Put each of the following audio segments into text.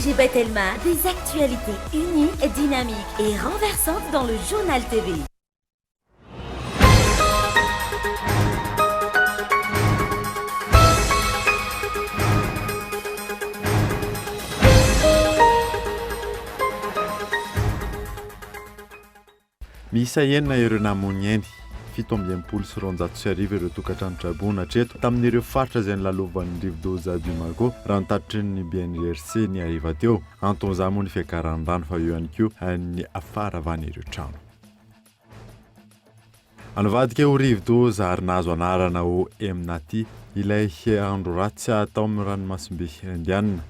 DG Batelma, des actualités uniques, dynamiques et renversantes dans le Journal TV. Miisa enina ireo namoy ainy, 1267 ireo tokantrano traboina hatreto tamin'ireo faritra izay nolalovan'ny rivodoza Dumago, raha ny tatitry ny BNGRC ny hariva teo. Anton'izany moa ny fiakaran'ny rano fa eo ihany koa ny faharavan'ireo trano. Nivadika ho rivodoza ary nahazo anarana ho Emnati ilay andro ratsy tao amin'ny ranomasimbe Indiana.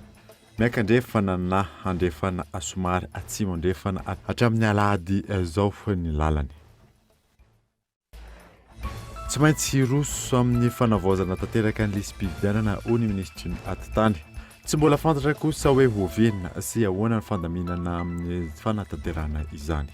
Miakandrefana na andrefana somary atsimo andrefana hatramin'ny alahady izao ny lalany. Tsy maintsy hiroso amin'ny fanavaozana tanteraka ny lisi-pifidianana hoy ny minisitry ny atitany. Tsy mbola fantatra kosa hoe oviana sy ahoana ny fandaminana amin'ny fanatanterahana izany.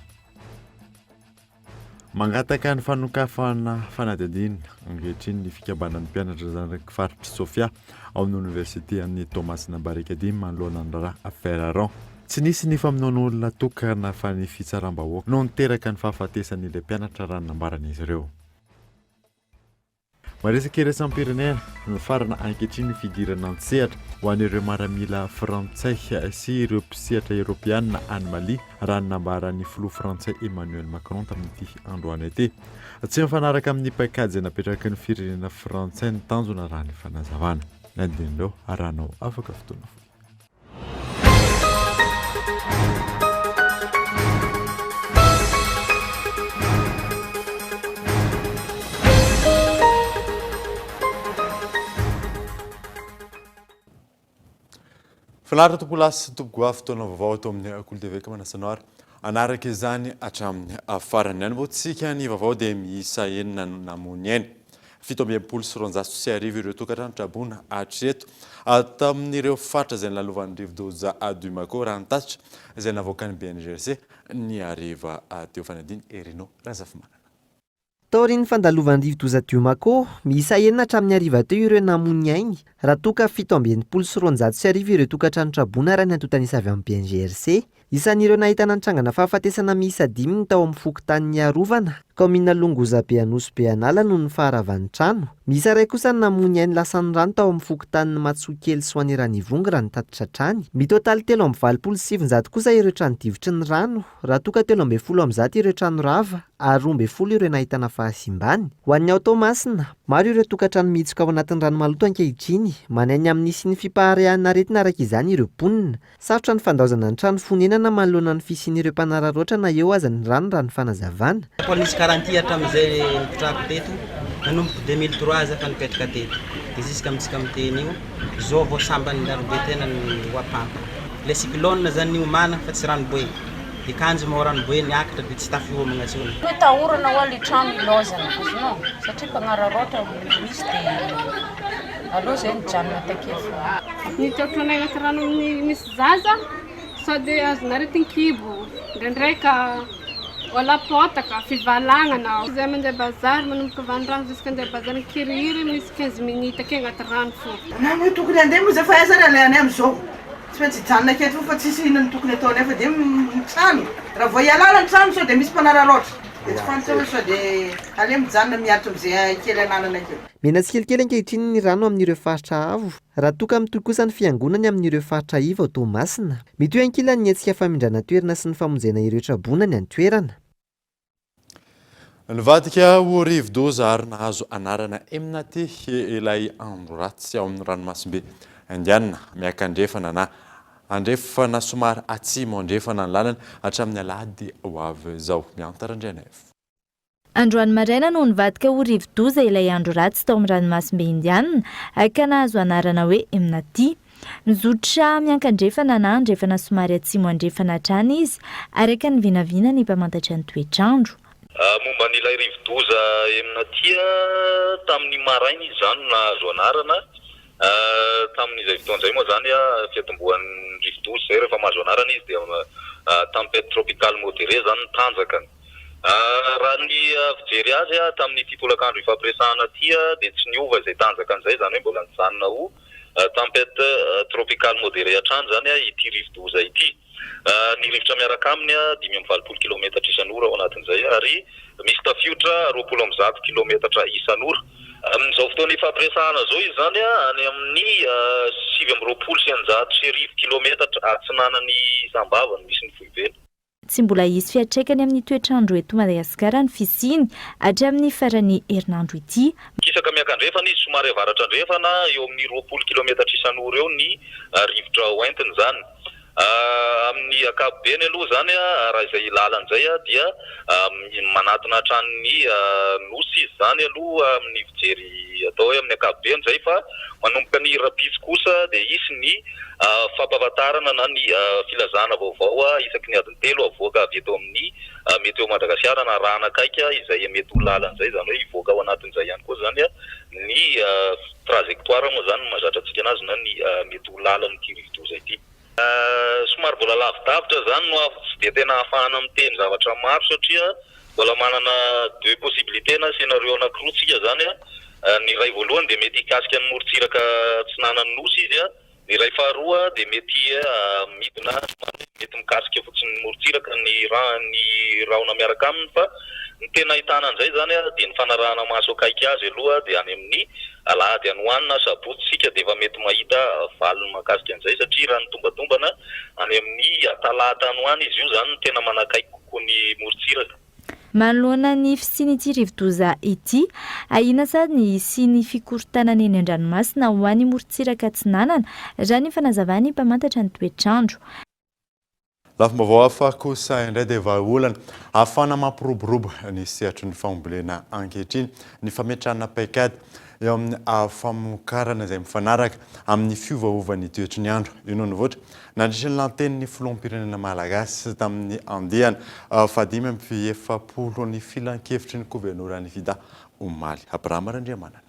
Mangataka ny fanokafana fanadihadiana ankehitriny ny fikambanan'ny mpianatra zanaky faritr'i Sofia ao amin'ny oniversite an'i Toamasina Barikadimy manoloana ny raharaha Ferraron. Tsy nisy ny famonoan'olona tokana fa ny fitsaram-bahoaka no niteraka ny fahafatesan'ilay mpianatra raha ny nambaran'izy ireo. Maresaka iraisam-pirenena, mifarana ankehitriny ny fidirana an-tsehatra ho an'ireo maramila frantsay sy ireo mpisehatra eoropeanina any Mali, raha ny nambaran'ny filoha frantsay Emmanuel Macron tamin'ity androany ity. Tsy mifanaraka amin'ny paikady izay napetraky ny firenena frantsay ny tanjona raha ny fanazavana. Ny andininy ireo arahanao afaka fotoana fohy. Finaritra tompokolahy sy tompokovavy fotoana vaovao ato amin'ny Kolo TV ka manasa anao ary hanaraka izany hatramin'ny farany. Any moa ny vaovao dia miisa enina no namoy ny ainy. 1267 ireo tokantrano traboina hatreto tamin'ireo faritra izay nolalovan'ny rivodoza Dumako, raha ny tatitra izay navoakan'ny BNGRC ny hariva teo. Fanadino Herino Razafimanana. Taorian'ny fandalovan'ny rivodoza Dumako, miisa enina hatramin'ny hariva teo ireo namoy ny ainy, raha toa ka 1267 ireo tokantrano traboina raha ny antontan'isa avy amin'ny BNGRC. Isan'ireo nahitana ny trangana fahafatesana miisa dimy ny tao amin'ny fokontanin'i Iarovana, kaominina Longozabe Anosibe Anala noho ny faharavan'ny trano. Miisa iray kosa ny namoy ny ainy lasan'ny rano tao amin'ny fokontanin'i Matsokely Soanieran'Ivongo raha ny tatitra hatrany. Mitotaly 983 kosa ireo trano difotry ny rano, raha toa ka 113 ireo trano rava ary 12 ireo nahitana fahasimbany. Ho an'ny ao Toamasina, maro ireo tokantrano mihitsoka ao anatin'ny rano maloto ankehitriny. Manahy ny amin'ny hisian'ny fipaharehan'aretina araka izany ireo mponina. Sarotra ny fandaozana ny trano fonenana manoloana ny fisian'ireo mpanararaotra na eo aza ny rano raha ny fanazavana. Efa nisy garantie hatramin'izay nipetrahako teto, nanomboka 2003 za efa nipetraka teto, de jusque amintsika miteny io, zao vao sambany ranobe tena nihoa-pampa. Le cyclone zany niomanana fa tsy ranobe, de kanjo moa ranobe niakatra de tsy tafiomagna tsony. Hoe tahorana hoa le trano ilaozana azonao satria mpagnararaotra misy de aleo zay mijanona takeo fa. Ny tiako anay anaty rano amin'ny misy zaza sao dia azon'aretin-kibo, indraindray ka wala potaka, fivalagnana. Zay mandeha bazary manomboka vandrano jusqu'à andeha bazary mikirihiry misy quinze minutes akeo agnaty rano fô. Na moa tokony handeha moa zay fa aiza ary alehanay amizao? Tsy maintsy hijanona aketo fo fa tsisy inona no tokony ataonay fa dia ny trano raha vao ialana ny trano sao dia misy mpanararaotra dia tsy fantatra hoe sao dia aleo mijanona miaritra amizay kely ananana akeo. Mihena tsikelikely ankehitriny ny rano amin'ireo faritra avo, raha toa ka mitohy kosa ny fiangonany amin'ireo faritra iva ao Toamasina. Mitohy ankilany ny hetsika famindrana toerana sy ny famonjena ireo traboina any an-toerana. Nivadika ho rivodoza ary nahazo anarana Emnati ilay andro ratsy ao amin'ny ranomasimbe Indiana miakandrefana na andrefana somary atsimo andrefana ny lalana hatramin'ny alahady ho avy izao. Miantara Randrianaivo. Androany maraina no nivadika ho rivodoza ilay andro ratsy tao amin'ny ranomasimbe Indiana ka nahazo anarana hoe Emnati. Mizotra miankandrefana na andrefana somary atsimo andrefana hatrany izy, araka ny vinavinan'ny mpamantatra ny toetr'andro. Momba an'ilay rivodoza Emnati, tamin'ny maraina izy izany no nahazo anarana. Tamin'izay fotoana izay moa izany, fiatombohan'ny rivodoza izay, rehefa mahazo anarana izy dia tempête tropicale modérée izany ny tanjakany. Raha ny fijery azy tamin'ity tolakandro ifampiresahana ity dia tsy niova izay tanjaka an'izay, izany hoe mbola nijanona ho. Tempête tropicale modérée hatrany izany ity rivodoza ity. Ny rivotra miaraka aminy 85 kilometatra isan'ora ao anatin'izay ary misy tafiotra 120 kilometatra isan'ora. Amin'izao fotoana ifampiresahana izao izy izany any amin'ny 1629 kilometatra atsinanan'i Sambava no misy ny foibeny. Tsy mbola hisy fiantraikany amin'ny toetr'andro eto Madagasikara ny fisiany hatramin'ny faran'ny herinandro ity. Mikisaka miakandrefana izy, somary avaratra andrefana, eo amin'ny 20 kilometatra isan'ora eo ny rivotra hoentiny izany. Amin'ny ankapobeny aloha izany, raha izay lalana izay dia manatona hatrany ny Nosy izy izany aloha amin'ny fijery atao hoe amin'ny ankapobeny izay fa manomboka ny rahampitso kosa dia hisy ny fampahafantarana na ny filazana vaovao isaky ny adiny telo avoaka avy eto amin'ny Météo Madagasikara na arahana akaiky izay mety ho lalana izay, izany hoe hivoaka ao anatin'izay ihany koa izany ny trajectoire moa izany no mahazatra antsika anazy na ny mety ho lalan'ity rivodoza ity. Somary mbola lavidavitra izany no tsy dia tena ahafahana miteny zavatra maro satria mbola manana deux possibilités na scénario anakiroa tsika izany, ny iray voalohany dia mety hikasika ny morontsiraka atsinanan'ny nosy izy, Ny iray faharoa dia mety midina mety mikasika fotsiny ny morontsiraka ny ny rahona miaraka aminy fa ny tena ahitana an'izay izany dia ny fanarahana maso akaiky azy aloha dia any amin'ny alahady any ho any na sabotsy isika dia efa mety mahita valiny mahakasika an'izay satria raha ny tombatombana any amin'ny talata any ho any izy io izany no tena manakaiky kokoa ny morontsiraka. Manoloana ny fisian'ity rivodoza ity, ahiana sady ny hisian'ny fikorontanana eny an-dranomasina ho any morontsiraka atsinanana, raha ny fanazavan'ny mpamantatra ny toetr'andro. Lafim-baovao hafa kosa indray dia vahaolana ahafahana mampiroborobo ny sehatry ny fambolena ankehitriny ny fametrahana paikady eo amin'ny famokarana izay mifanaraka amin'ny fiovaovan'ny toetry ny andro. Io no nivoitra nandritra ny lahatenin'ny filoham-pirenena malagasy tamin'ny andiany fahadimy amby efapolo ny filankevitry ny governoran'ny FIDA omaly. Abrahama Randriamanana.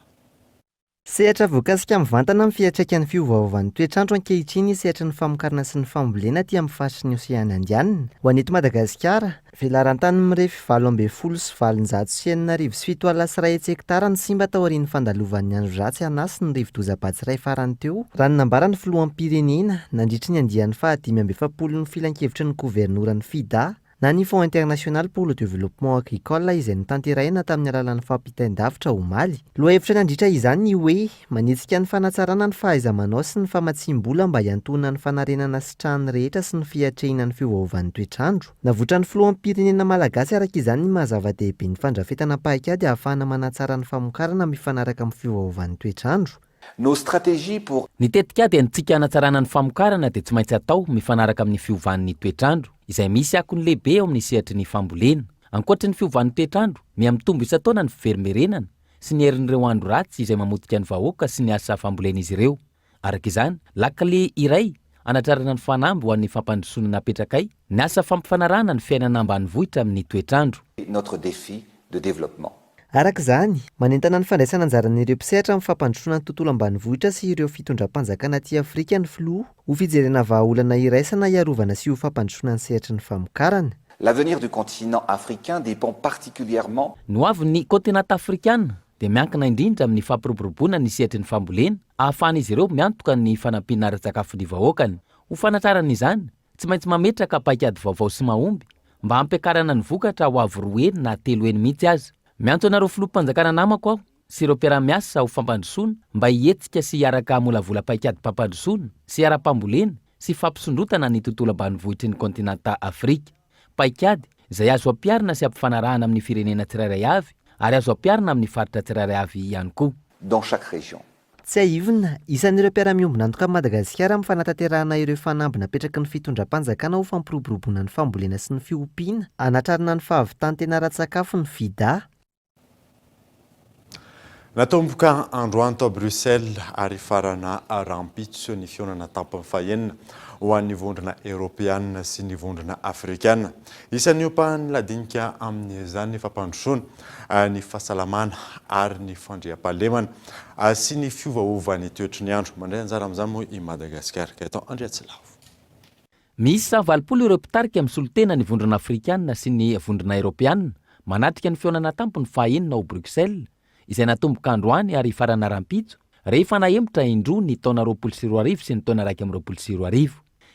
Sehatra voakasika mivantana amin'ny fiantraikan'ny fiovaovan'ny toetr'andro ankehitriny ny sehatry ny famokarana sy ny fambolena aty amin'ny faritry ny Oseana Indianina. Ho an'i eto Madagasikara, Velaran-tany mirefy 6618 hektara no simba taorian'ny fandalovan'ny andro ratsy Ana sy ny rivodoza Batsirai farany teo, raha ny nambaran'ny filoham-pirenena, nandritry ny andiany faha 45 ny filankevitry ny governoran'ny FIDA, na ny Fonds International pour le Développement Agricole izay notanterahina tamin'ny alalan'ny fampitain-davitra omaly. Lohahevitra nandritra izany ny hoe, Manetsika ny fanatsarana ny fahaiza-manao sy ny famatsiam-bola mba hiantohana ny fanarenana sitrahan'ny rehetra sy ny fiatrehina ny fiovaovan'ny toetr'andro. Navotran'ny filoham-pirenena malagasy araka izany ny maha zava-dehibe ny fandrafetana paikady ahafahana manatsara ny famokarana mifanaraka amin'ny fiovaovan'ny toetr'andro. Nos stratégies pour. Ny tetikady antsika hanatsarana ny famokarana dia tsy maintsy atao mifanaraka amin'ny fiovan'ny toetr'andro, izay misy akony lehibe eo amin'ny sehatry ny fambolena. Ankoatry ny fiovan'ny toetr'andro, miha-mitombo isan-taona ny fiverimberenana sy ny herin'ireo andro ratsy izay mamotika ny vahoaka sy ny asa fambolen'izy ireo. Araka izany, lakile iray hanatrarana ny fanamby ho an'ny fampandrosoana napetrakay ny asa fampifanarahana ny fiainana ambanivohitra amin'ny toetr'andro. Notre défi de développement. Araka izany, manentana ny fandraisana anjaran'ireo mpisehatra amin'ny fampandrosoana ny tontolo ambanivohitra sy ireo fitondram-panjakana aty Afrika ny filoha ho fijerena vahaolana iraisana hiarovana sy ho fampandrosoana ny sehatry ny famokarana. L'avenir du continent africain dépend particulièrement. Ny hoavin'ny kaontinanta afrikana dia miankina indrindra amin'ny fampiroboroboana ny sehatry ny fambolena ahafahan'izy ireo miantoka ny fanampiana ara-tsakafo ny vahoakany. Ho fanatrarana izany, tsy maintsy mametraka paikady vaovao sy mahomby mba hampiakarana ny vokatra ho avo roa heny na telo heny mihitsy aza. Miantso anareo filoham-panjakana namako aho sy ireo mpiara-miasa ho fampandrosoana mba hihetsika sy hiaraka hamolavola paikady-pampandrosoana sy ara-pambolena sy fampisondrotana ny tontolo ambanivohitry ny kaontinanta Afrika. Paikady izay azo ampiharina sy ampifanarahana amin'ny firenena tsirairay avy ary azo ampiharina amin'ny faritra tsirairay avy ihany koa. Dans chaque région. Tsiahivina, isan'ireo mpiara-miombon'antoka amin'i Madagasikara amin'ny fanatanterahana ireo fanamby napetraky ny fitondram-panjakana ho fampiroboroboana ny fambolena sy ny fiompiana, hanatrarana ny fahavitan-tena ara-tsakafo ny FIDA. Natomboka androany tao Bruxelles ary hifarana rahampitso ny fihaonana tampony fahenina ho an'ny Vondrona Eoropeanina sy ny Vondrona Afrikana. Isan'ny ompahan'ny ladinika amin'izany ny fampandrosoana, ny fahasalamana ary ny fandriampahalemana sy ny fiovaovan'ny toetry ny andro. Mandray anjara amin'izany moa i Madagasikara. Gaëtan Andriatsilavo. Miisa 80 ireo mpitarika misolo tena ny Vondrona Afrikana sy ny Vondrona Eoropeana manatrika ny fihaonana tampony fahaenina ao Bruxelles, izay natomboka androany ary hifarana rahampitso. rehefa nahemotra indroa ny taona 2020 sy ny taona 2021.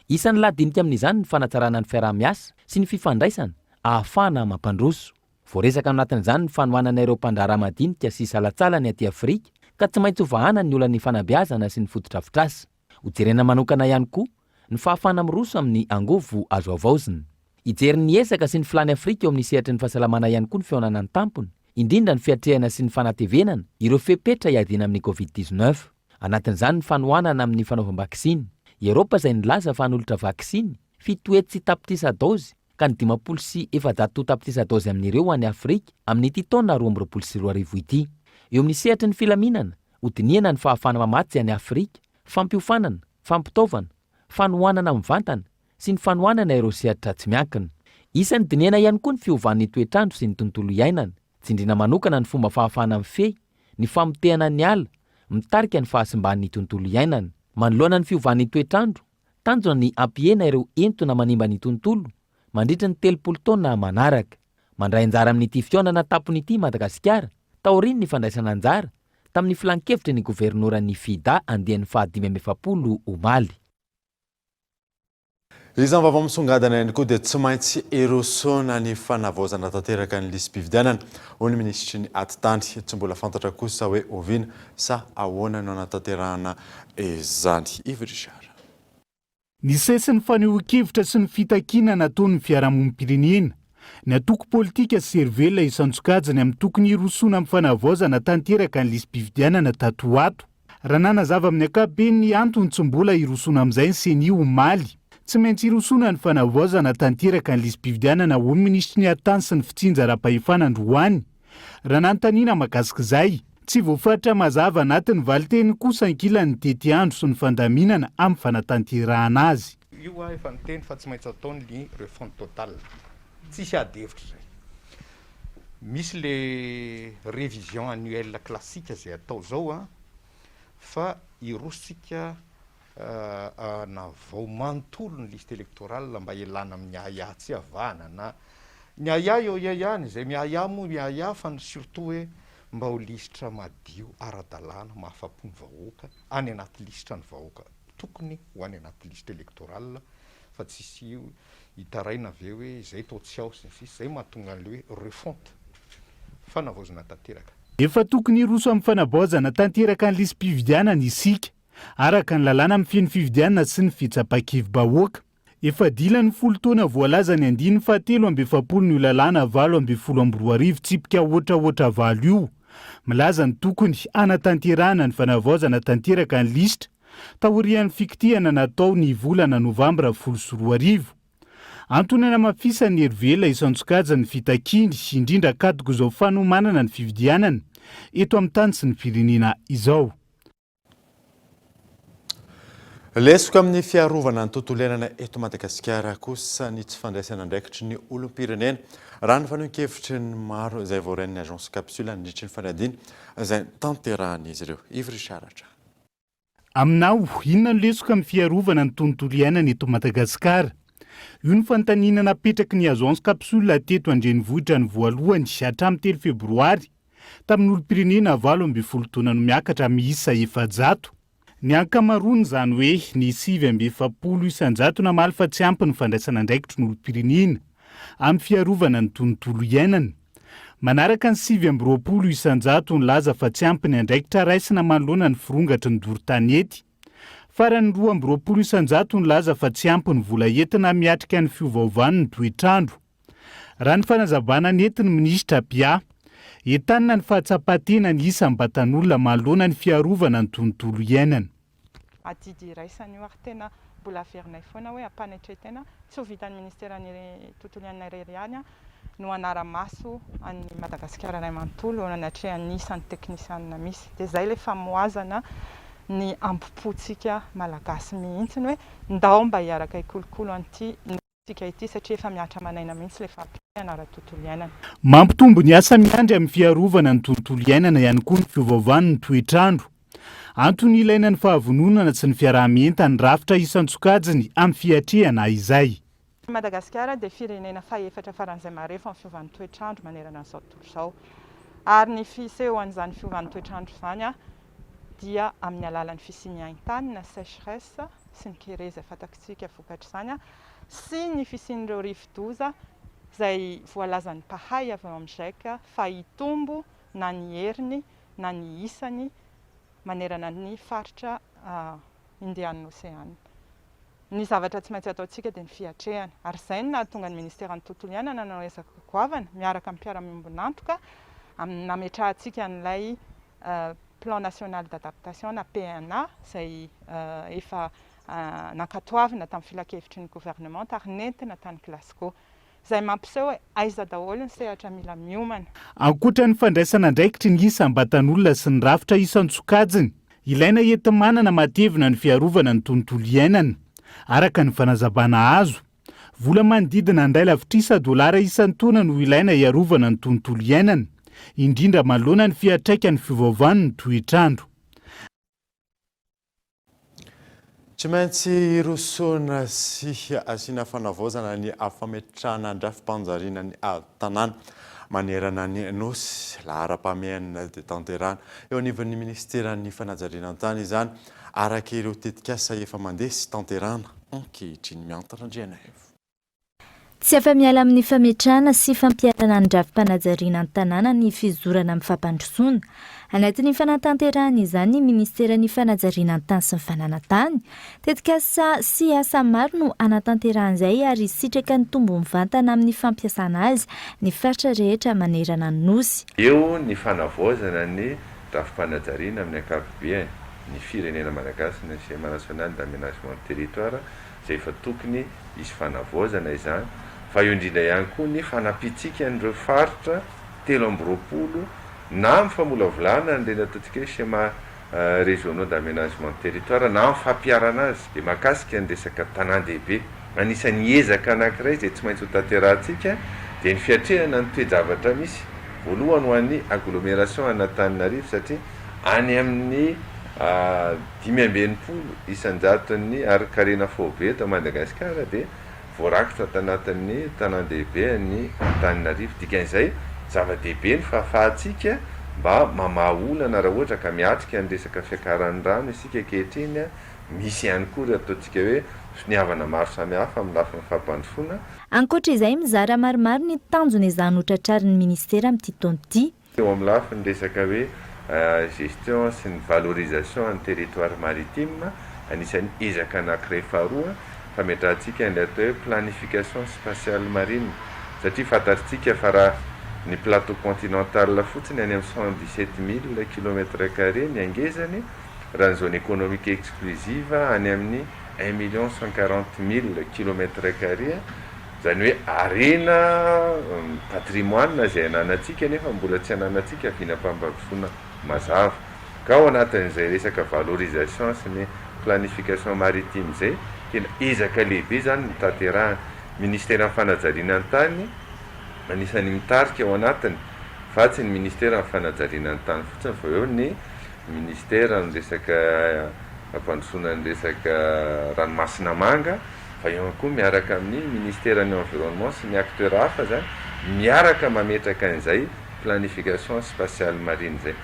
Isan'ny lahadinika amin'izany ny fanatsarana ny fiaraha-miasa sy ny fifandraisana ahafahana mampandroso. Voaresaka anatin'izany ny fanohanana ireo mpandraharaha madinika sy salantsalany aty Afrika ka tsy maintsy hovahana ny olan'ny fanabeazana sy ny fotodrafitrasa. Hojerena manokana ihany koa ny fahafahana miroso amin'ny angovo azo havaozina. Hijery ny ezaka sy ny filàn'i Afrika eo amin'ny sehatry ny fahasalamana ihany koa ny fihaonana an-tampony, indrindra ny fiatrehana sy ny fanatevenana ireo fepetra hiadiana amin'ny Covid 19. Anatin'izany ny fanohanana amin'ny fanaovam-baksiny. I Eoropa izay nilaza fa hanolotra vaksiny 700 tapitrisa daozy ka ny 450 tapitrisa daozy amin'ireo ho an'i Afrika amin'ity taona 2022 ity. Eo amin'ny sehatry ny filaminana, hodinihana ny fahafahana mamatsy an'i Afrika, fampiofanana, fampitaovana, fanohanana mivantana sy ny fanohanana ireo sehatra tsy miankina. Isan'ny dinihana ihany koa ny fiovan'ny toetr'andro sy ny tontolo iainana. Tsindriana manokana ny fomba fahafahana mifehy ny famotehana ny ala mitarika ny fahasimban'ny tontolo iainana. Manoloana ny fiovan'ny toetr'andro, tanjona ny hampihena ireo entona manimba ny tontolo mandritra ny 30 taona manaraka. Mandray anjara amin'ity fihaonana an-tampony ity i Madagasikara taorian'ny fandraisana anjara tamin'ny filankevitry ny governoran'ny FIDA andiany faha-45 omaly. Izany vaovao misongadina ihany koa dia tsy maintsy hirosoana ny fanavaozana tanteraka ny lisi-pifidianana, hoy ny minisitry ny Atitany. Tsy mbola fantatra kosa hoe oviana sa ahoana no hanatanterahana izany. Yves Richard. Nisesy ny fanehoan-kevitra sy ny fitakiana nataon'ny fiarahamonim-pirenena, ny antoko politika sy herivelona isan-tsokajiny amin'ny tokony hirosoana amin'ny fanavaozana tanteraka ny lisi-pifidianana tato ho ato. Raha nanazava amin'ny ankapobeny ny antony tsy mbola hirosoana amin'izay ny Ceni omaly. Tsy maintsy hirosoana ny fanavaozana tanteraka ny lisi-pifidianana hoy ny minisitry ny Atitany sy ny fitsinjaram-pahefana androany. Raha nanontaniana mahakasika izay. Tsy voafaritra mazava anatin'ny valinteny kosa ankilany ny tetiandro sy ny fandaminana amin'ny fanatanterahana azy. Io aho efa niteny fa tsy maintsy atao ny refonte totale. Tsisy ady hevitra izay. Misy le révision annuelle classique izay atao izao an, fa hiroso-tsika hanavao manontolo ny liste électorale mba hialana amin'ny ahiahy tsy havahana na ny ahiahy eo ihany, izay miahiahy moa miahiahy fa ny surtout hoe mba ho lisitra madio ara-dalàna mahafapo ny vahoaka any anaty lisitra ny vahoaka tokony ho any anaty liste électorale fa tsisy hitaraina avy eo hoe izay toa tsy ao sy ny sisa Izay mahatonga an'ilay hoe refonte, fanavaozana tanteraka. Efa tokony hiroso amin'ny fanavaozana tanteraka ny lisi-pifidianana isika, araka ny lalàna mifehy ny fifidianana sy ny fitsapan-kevi-bahoaka. Efa dila ny folo taona voalazan'ny andininy fahatelo amby efapolo n'io lalàna 2018 tsipika ohatraohatra valo io, milaza ny tokony hanatanterahana ny fanavaozana tanteraka ny lisitra, taorian'ny fikitihana natao ny volana novambra 2010. Antony hanamafisan'ny herivelona isan-tsokajiny ny fitakiany, indrindra ankatoky izao fanomanana ny fifidianana eto amin'ny tany sy ny firenena izao. Lesoka amin'ny fiarovana ny tontolo iainana eto Madagasikara kosa ny tsy fandraisana andraikitry ny olom-pirenena, raha ny fanehoan-kevitry ny maro izay voarain'ny Agence Capsule nandritry ny fanadihadiana izay notanterahan'izy ireo. Yves Richard hatrany. Aminao, inona no lesoka amin'ny fiarovana ny tontolo iainana eto Madagasikara? Io no fanontaniana napetraky ny Agence Capsule teto an-drenivohitra ny voalohany hatramin'ny telo febroary, tamin'ny olom-pirenena 18 taona no miakatra miisa 400. Ny ankamaroany, izany hoe ny 49 isan-jato namaly fa tsy ampy ny fandraisana andraikitry ny olom-pirenena amin'ny fiarovana ny tontolo iainana. Manaraka ny 29 isan-jato nilaza fa tsy ampy ny andraikitra raisina manoloana ny firongatry ny doro tanety. Farany 22 isan-jato nilaza fa tsy ampy ny vola entina miatrika ny fiovaovan'ny toetr'andro. Raha ny fanazavana nentin'ny minisitra Pia, entanina ny fahatsapan-tena ny isam-batan'olona manoloana ny fiarovana ny tontolo iainana. Adidy iraisana io ary tena mbola averinay foana hoe ampanetren-tena, tsy ho vitan'ny ministeran'ny tontolo iainana irery ihany no hanara-maso an'i Madagasikara iray manontolo eo anatrehan'ny isan'ny teknisianina misy. Dia izay ilay famohazana ny hambom-pontsika Malagasy mihitsy hoe ndao mba hiaraka hikolokolo an'ity Tsika ity satria efa mihatra aman'aina mihitsy ilay fahapotehana ara-tontolo iainana. Mampitombo ny asa miandry amin'ny fiarovana ny tontolo iainana ihany koa ny fiovaovan'ny toetr'andro. Antony ilaina ny fahavononana sy ny fiaraha-mientan'ny rafitra isan-tsokajiny amin'ny fiatrehana izay. I Madagasikara dia firenena fahefatra faran'izay marefo amin'ny fiovan'ny toetr'andro manerana an'izao tontolo izao. Ary ny fisehoan'izany fiovan'ny toetr'andro izany. dia amin'ny alalan'ny fisian'ny haintany na sécheresse sy ny kere izay fantatsika vokatr'izany sy ny fisian'ireo rivodoza izay voalazan'ny mpahay avy ao amin'ny GIEC fa hitombo na ny heriny na ny isany manerana ny faritra Indianina Oseana. Ny zavatra tsy maintsy ataontsika dia ny fiatrehana ary izay no nahatonga ny Ministeran'ny Tontolo Iainana nanao ezaka goavana miaraka amin'ny mpiara-miombon'antoka amin'ny nametrahantsika an'ilay Plan National d'Adaptation na PNA izay efa nankatoavina tamin'ny filankevitry ny governemanta ary nentina tany Glasgow. Izay mampiseho hoe aiza daholo ny sehatra mila miomana. Ankoatra ny fandraisana andraikitry ny isam-batan'olona sy ny rafitra isan-tsokajiny, ilaina enti-manana matevina ny fiarovana ny tontolo iainana. Araka ny fanazavana azo, vola manodidina ny iray lavitrisa dolara isan-taona no ilaina hiarovana ny tontolo iainana, indrindra manoloana ny fiantraikan'ny fiovaovan'ny toetr'andro. Tsy maintsy hirosoana sy asiana fanavaozana ny fametrahana drafi-panjariana ny tanàna manerana ny Nosy. Laharam-pahamehana dia tanterahana eo anivon'ny minisiteran'ny fanajariana ny tany izany, araka ireo tetikasa efa mandeha sy tanterahana ankehitriny. Miantona Randrianaivo. Tsy afa-miala amin'ny fametrahana sy fampiharana ny drafi-panajariana ny tanàna ny fizorana amin'ny fampandrosoana. Anatin'ny fanatanterahana izany ny minisiteran'ny fanajariana ny tany sy ny fananan-tany. Tetikasa sy asa maro no hanatanterahana izay ary hisitraka ny tombony mivantana amin'ny fampiasana azy ny faritra rehetra manerana ny Nosy. Eo ny fanavaozana ny drafi-panajariana amin'ny ankapobeany, ny firenena malagasy na ny Schéma national d'aménagement du territoire izay efa tokony hisy fanavaozana izany, fa eo indrindra ihany koa ny fanampiantsika an'ireo faritra 23 na amin'ny famolavolana an'ireny ataontsika hoe schéma régionaux d'aménagement de territoire na amin'ny fampiharana azy, dia mahakasika ny resaka tanàn-dehibe. Anisan'ny ezaka anankiray izay tsy maintsy ho tanterahantsika dia ny fiatrehana ny toe-javatra misy, voalohany ho an'ny agglomération an'Antananarivo satria any amin'ny 65 isan-jaton'ny harin-karena faobe eto Madagasikara dia voarakitra tanatin'ny tanàn-dehibe an'i Antananarivo. Dikan'izay, zava-dehibe ny fahafahantsika mba mamaha olana raha ohatra ka miatrika ny resaka fiakaran'ny rano isika ankehitriny. Misy ihany koa ireo ataontsika hoe finiavana maro samihafa amin'ny lafiny fampandrosoana. Ankoatra izay, mizara maromaro ny tanjona ezahany hotratrarin'ny minisitera amin'ity taona ity. Eo amin'ny lafiny resaka hoe gestion sy ny valorisation ny territoire maritime, anisan'ny ezaka anankiray faharoa fametrahantsika ilay atao hoe planification spatiale marine satria fantatritsika fa raha ny plateau continental fotsiny any amin'ny 117 mille kilomètres carrés ny hangezany, raha ny zone économique exclusive any amin'ny un million 140 mille kilomètres carrés, Izany hoe harena, patrimoine, izay ananantsika nefa mbola tsy ananantsika vinam-pampandrosoana mazava. Ka ao anatin'izay resaka valorisation sy ny planification maritime izay, tena ezaka lehibe izany no tanterahana. Ministeran'ny fanajariana ny tany anisan'ny mitarika ao anatiny fa tsy ny ministeran'ny fanajariana ny tany fotsiny fa eo ny ministeran'ny resaka fampandrosoana ny resaka ranomasina manga, fa eo ihany koa miaraka amin'ny ministeran'ny environnement sy ny acteurs hafa izany miaraka mametraka an'izay planification spatiale marine izay.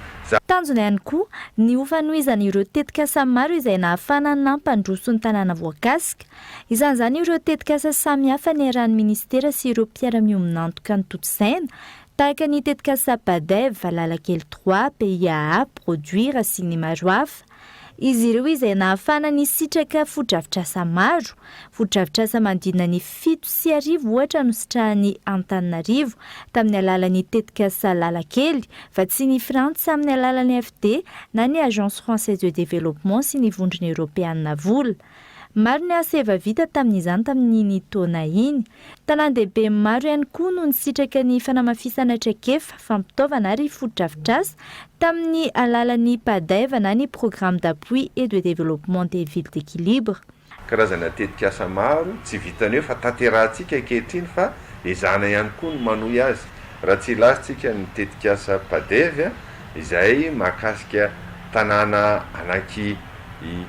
Tanjona ihany koa ny ho fanohizana ireo tetikasa maro izay nahafahana nampandroso ny tanàna voakasika. Isan'izany ireo tetikasa samihafa niarahan'ny minisitera sy ireo mpiara-miombon'antoka notontosaina, tahaka ny tetikasa Padev, Valalakely Trois, PIAA, Produir sy ny maro hafa. Izy ireo izay nahafahana nisitraka fotodrafitrasa maro. Fotodrafitrasa manodidina ny 1007 ohatra nositrahan'i Antananarivo tamin'ny alalan'ny tetikasa Lalakely, vatsian'i Frantsa amin'ny alalan'ny AFD na ny Agence Française de Développement sy ny Vondrona Eoropeanina vola. Maro ny asa efa vita tamin'izany tamin'iny taona iny. Tanàn-dehibe maro ihany koa no nisitraka ny fanamafisana traikefa, fampitaovana ary fotodrafitrasa tamin'ny alalan'ny PADEV na ny Programme d'appui et de développement des villes d'équilibre. Karazana tetikasa maro, tsy vitan'ny hoe fa tanterahantsika ankehitriny fa ezahana ihany koa ny manohy azy. Raha tsy hilaza tsika ny tetikasa PADEV izay mahakasika tanàna anaky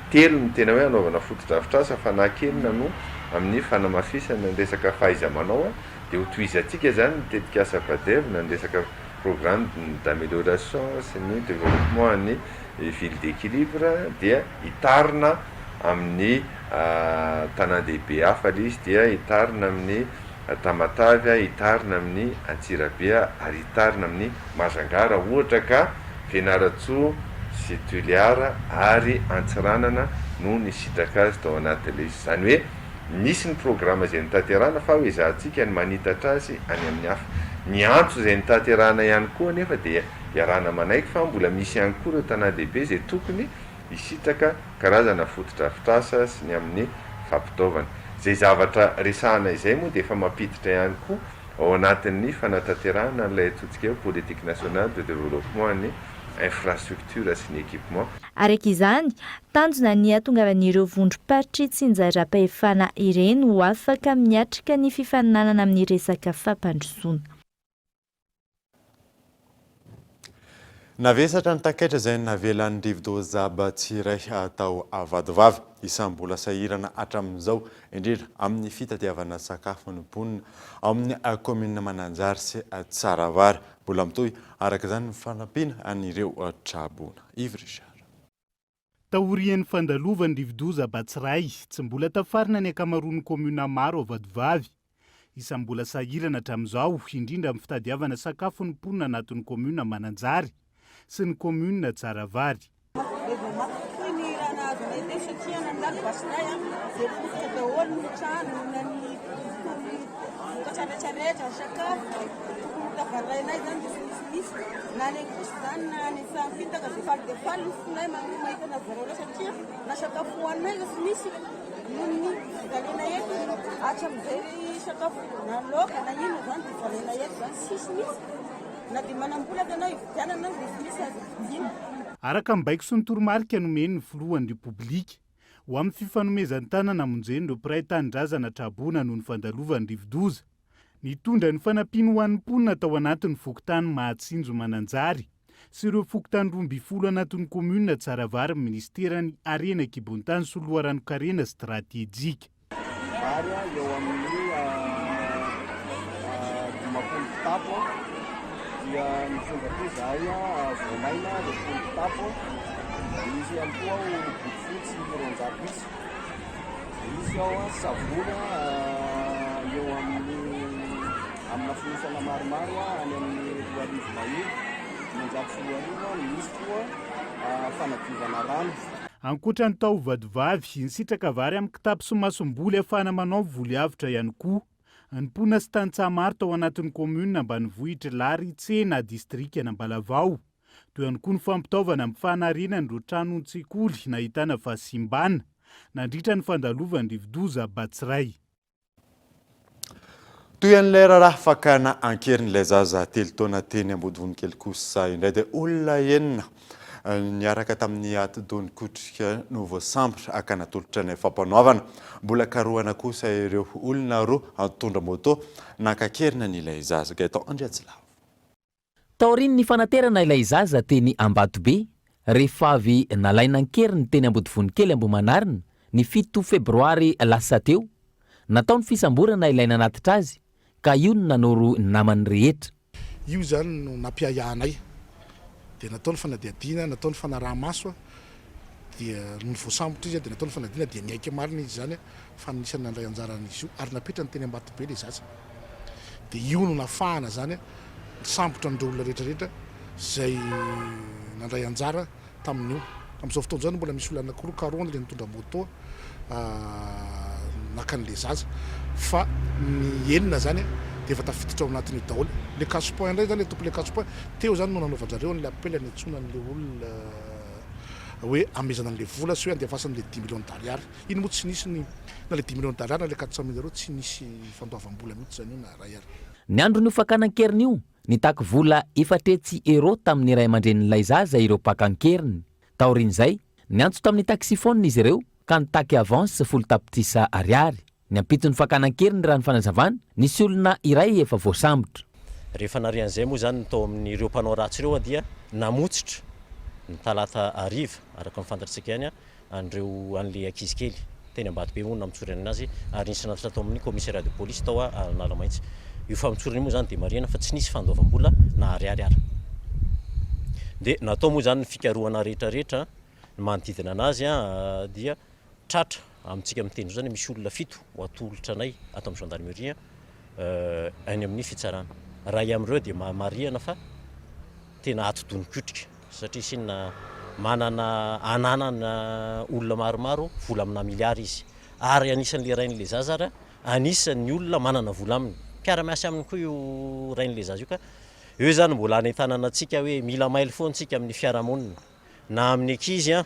telo no tena hoe hanaovana fotodrafitrasa fa na kenina no amin'ny fanamafisana ny resaka fahaiza-manao dia ho tohizantsika izany ny tetikasa PADEV na ny resaka. programme d'amélioration sy ny développement an'ny ville d'équilibre dia hitarina amin'ny tanàn-dehibe hafa ilay izy dia hitarina amin'ny Tamatave, hitarina amin'ny Antsirabe ary hitarina amin'ny Majunga raha ohatra ka Fianarantsoa sy Toliara ary Antsiranana no nisitraka azy tao anatin'ilay izy. Izany hoe nisy ny programa izay notanterahana fa ho ezahantsika ny manitatra azy any amin'ny hafa. Ny antso izay notanterahana ihany koa anefa dia iarahana manaiky fa mbola misy ihany koa ireo tanàn-dehibe izay tokony hisitraka karazana fotodrafitrasa sy ny amin'ny fampitaovana. Izay zavatra resahana izay moa dia efa mampiditra ihany koa ao anatin'ny fanatanterahana an'ilay antsointsika hoe politique nationale de développement ny infrastructure sy ny équipement. Araka izany, tanjona ny hahatongavan'ireo vondrom-paritry tsinjaram-pahefana ireny ho afaka miatrika ny fifaninanana amin'ny resaka fampandrosoana. Navesatra ny takaitra izay navelan'ny rivodoza Batsirai tao Vatovavy. Isan'ny mbola sahirana hatramin'izao, indrindra amin'ny fitadiavana sakafo ny mponina ao amin'ny kaominina Mananjary sy Tsaravary. Mbola mitohy araka izany ny fanampiana an'ireo traboina. Yves Richard. Taorian'ny fandalovan'ny rivodoza Batsirai, tsy mbola tafarina ny ankamaroan'ny kaominina maro ao Vatovavy. Isan'ny mbola sahirana hatramin'izao, indrindra amin'ny fitadiavana sakafo ny mponina anatin'ny kaominina Mananjary sy ny kaominina Tsaravary. Toy ny raha nahazo anay teo satria nandalo Batsirai dia potika daholo ny trano na ny vokatra rehetra rehetra, ny sakafo tokony ho tafarainay izany dia tsy misy mihitsy. Na any Ankosy izany na any Antsahampitaka dia faly dia faly ny fonay mahita an'zareo ireo satria na sakafo hohaninay aza tsy misy noho ny fijaliana eto hatramin'izay sakafo na laoka na inona izany dia jaliana eto izany tsisy mihitsy. Na dia manam-bola aza ianao hividianana dia tsy misy azo vidiana. Araka ny baiko sy ny toromarika nomen'ny filohan'ny Repoblika, ho amin'ny fifanomezan-tanana hamonjen'ireo mpiray tanindrazana traboina noho ny fandalovan'ny rivodoza, nitondra ny fanampiany ho an'ny mponina tao anatin'ny fokontany Mahatsinjo Mananjary sy ireo fokontany 12 anatin'ny kaominina Tsaravary ny minisiteran'ny Harena an-kibon-tany sy loharanon-karena stratejika. Vary eo amin'ny 50 kitapo dia nitondra koa izahay voamaina 20 kitapo, nisy ihany koa bodofotsy 200 isa, nisy ao savony eo amin'ny amina fonosana maromaro any amin'ny 2000 mahery, 2500, nisy koa fanadiovana rano. Ankoatra ny tao Vatovavy, nisitraka vary amin'ny kitapo sy masomboly ahafahana manao voly avotra ihany koa ny mponina sy tantsaha maro tao anatin'ny kaominina ambanivohitr'i Lary Tsena, distrikan'Ambalavao. Teo ihany koa ny fampitaovana amin'ny fanarenana ireo tranon-tsekoly nahitana fahasimbana nandritra ny fandalovan'ny rivodoza Batsirai. Toy an'ilay raharaha fakana an-keriny ilay zaza telo taona teny Ambodivonikely kosa indray dia olona enina niaraka tamin'ny atidoha nikotrika no voasambotra ka natolotra ny fampanoavana. Mbola karohana kosa ireo olona roa nitondra moto naka an-keriny an'ilay zaza. Gaëtan Andriatsilavo. Taorian'ny fanaterana ilay zaza teny Ambatobe, rehefa avy nalaina an-keriny teny Ambodivonikely Ambohimanarina, ny fito febroary lasa teo, natao ny fisamborana ilay nanatitra azy ka io no nanoro ny namany rehetra. Io izany no nampiahiahy anay. Dia natao ny fanadihadiana, natao ny fanaraha-maso, dia nony voasambotra izy dia natao ny fanadihadiana dia niaiky marina izy izany fa anisan'ny nandray anjara an'izy io ary napetrany teny Ambatobe ilay zaza. Dia io no nafahana izany nisambotra an'ireo olona rehetra rehetra izay nandray anjara tamin'io. Amin'izao fotoana izao mbola misy olona anankiroa karohina ilay nitondra moto naka an'ilay zaza fa ny enina izany dia efa tafiditra ao anatin'io daholo. Ilay cash point indray izany, ilay tompon'ilay cash point, teo izany no nanaovan-jareo an'ilay appel niantsoana an'ilay olona hoe hamehezana an'ilay vola sy hoe handefasana an'ilay dix millions d'ariary. Iny moa tsy nisy ny na ilay dix millions d'ariary na ilay quatre cent mille euros tsy nisy fandoavam-bola mihitsy izany io na iray ary. Ny andron'io fakana an-keriny io, nitaky vola efatretsy euros tamin'ny ray aman-drenin'ilay zaza ireo mpaka an-keriny. Taorian'izay, niantso tamin'ny taxiphone izy ireo ka nitaky avance folo tapitrisa ariary. Ny ampitson'ny fakana an-keriny raha ny fanazavana, nisy olona iray efa voasambotra. Rehefa narian'izay moa izany ny tao amin'ireo mpanao ratsy ireo dia namotsitra ny talata hariva, araka ny fantatr'tsika ihany, an'ireo an'ilay ankizy kely teny Ambatobe moa no namotsorana azy ary nisy nanatitra tao amin'ny commissariat de police tao Analamahitsy. Io famotsorana io moa izany dia marihana fa tsy nisy fandoavam-bola na ariary ara. Dia natao moa izany ny fikarohana rehetra rehetra ny manodidina anazy dia tratra amintsika miteny izao izany misy olona fito ho atolotra anay ato amin'ny gendarmerie any amin'ny fitsarana. Iray amin'ireo dia marihana fa tena atidoha nikotrika satria isinona manana ananana olona maromaro vola amina miliara izy ary anisan'ilay rain'ilay zaza ary anisan'ny olona manana vola aminy. Mpiara-miasa aminy koa io rain'ilay zaza io ka eo izany mbola hanentanana antsika hoe mila mailo foana isika amin'ny fiarahamonina na amin'ny ankizy an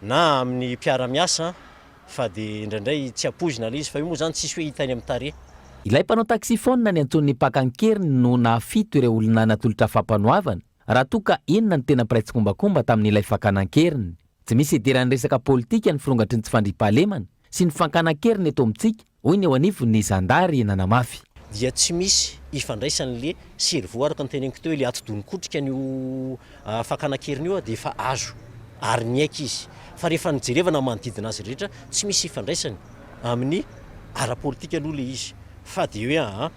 na amin'ny mpiara-miasa fa dia indraindray tsy ampoizina ilay izy fa io moa izany tsisy hoe hita eny amin'ny tarehy. Ilay mpanao taxi-phone niantsoan'ny mpaka an-keriny no nahafito ireo olona natolotra fampanoavana, raha toa ka enina no tena mpiray tsikombakomba tamin'ilay fakana an-keriny. Tsy misy idiran'ny resaka politika ny firongatry ny tsy fandriampahalemana sy ny fankana an-keriny eto amintsika, hoy ny eo anivon'ny zandary nanamafy. Dia tsy misy ifandraisany le cerveau araka ny teneniko teo hoe le atidoha nikotrika an'io fakana an-keriny io dia efa azo ary niaiky izy fa rehefa nijerevana ny manodidina azy rehetra tsy misy ifandraisany amin'ny ara-politika aloha le izy fa dia hoe aa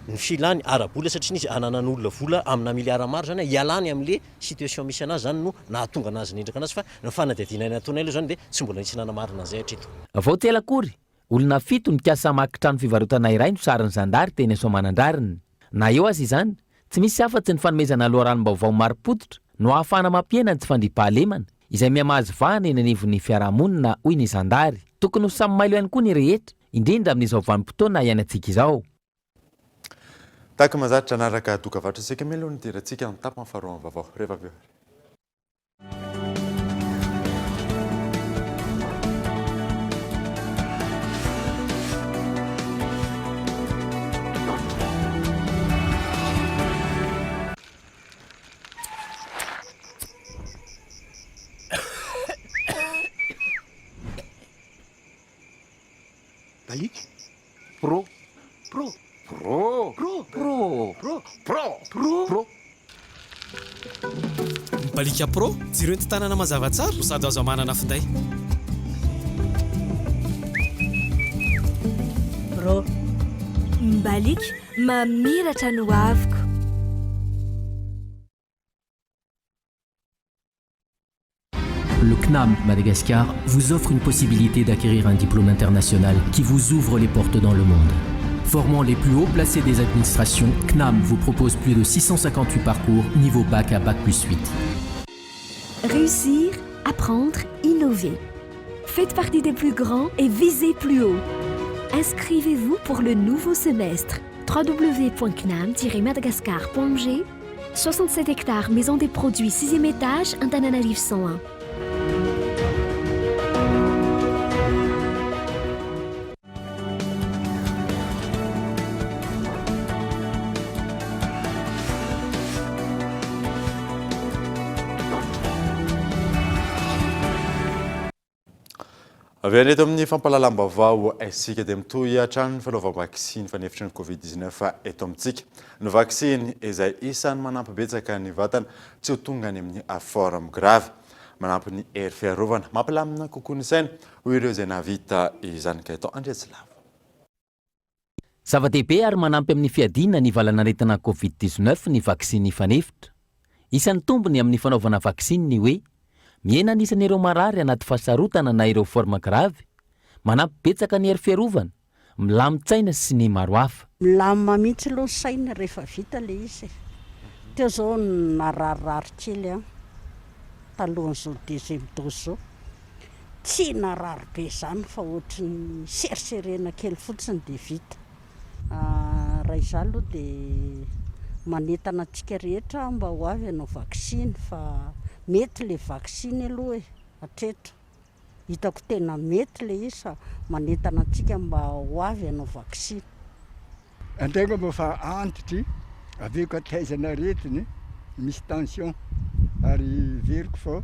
ny filany ara-bola satria izy ananan'olona vola amina miliara maro zany hialany amle situation misy anazy zany no nahatonga anazy nendraka anazy fa ny fanadihadiana nataonay aloha zany dia tsy mbola nisy nanamarina an'izay hatreto. Vao tsy ela akory, olona fito nikasa hamaky trano fivarotana iray no sarin'ny zandary teny Soamanandrariny. Na eo aza izany, tsy misy afa-tsy ny fanomezana loharanom-baovao marim-pototra no ahafahana mampihena ny tsy fandriampahalemana, izay miha-mahazo vahana eny anivon'ny fiarahamonina, hoy ny zandary. Tokony ho samy mailo ihany koa ny rehetra, indrindra amin'izao vanim-potoana iainantsika izao. Tahaka mahazatra, hanaraka dokavarotra isika mialoha ny hidirantsika amin'ny tapany faharoan'ny vaovao. Rehefa avy eo ary. Baliaka. Pro. Pro. Pro. Pro. Pro. Pro. Pro. Pro. Pro. Baliaka Pro, jiro entin-tanana mazava tsara no sady azo amanana finday. Pro. Mbaliaka, mamiratra ny hoaviko. Le CNAM Madagascar vous offre une possibilité d'acquérir un diplôme international qui vous ouvre les portes dans le monde. Formant les plus hauts placés des administrations, CNAM vous propose plus de 658 parcours niveau bac à bac plus 8. Réussir, apprendre, innover. Faites partie des plus grands et visez plus haut. Inscrivez-vous pour le nouveau semestre www.cnam-madagascar.mg 67 hectares maison des produits 6e étage Antananarivo 101. Avy any eto amin'ny fampahalalam-baovao isika dia mitohy hatrany ny fanaovam-baksiny fanefitry ny Covid 19 eto amintsika. Ny vaksiny izay isan'ny manampy betsaka ny vatana tsy ho tonga any amin'ny forme grave. Manampy ny hery fiarovana, mampilamina kokoa ny saina hoy ireo izay nahavita izany Gaëtan Andriatsilavo. Zava-dehibe ary manampy amin'ny fiadiana ny valan'aretina Covid 19 ny vaksiny fanefitra. Isan'ny tombony amin'ny fanaovana vaksiny ny hoe, mihena ny isan'ireo marary anaty fahasarotana na ireo forme grave, manampy betsaka ny hery fiarovana, milamin-tsaina sy ny maro hafa. Milamina mihitsy aloha ny saina rehefa vita ilay izy e. Teo izao nararirary kely an, talohan'izao deuxième dose izao. Tsy narary be izany fa ohatry ny seriserena kely fotsiny dia vita. Raha izaho aloha dia manentana antsika rehetra mba ho avy hanao vaksiny fa mety ilay vaksiny aloha e, hatreto. Hitako tena mety ilay izy fa manentana antsika mba ho avy hanao vaksiny. Antegna moa fa antitry, avy eo ka taizana aretiny, misy tension, ary heveriko fô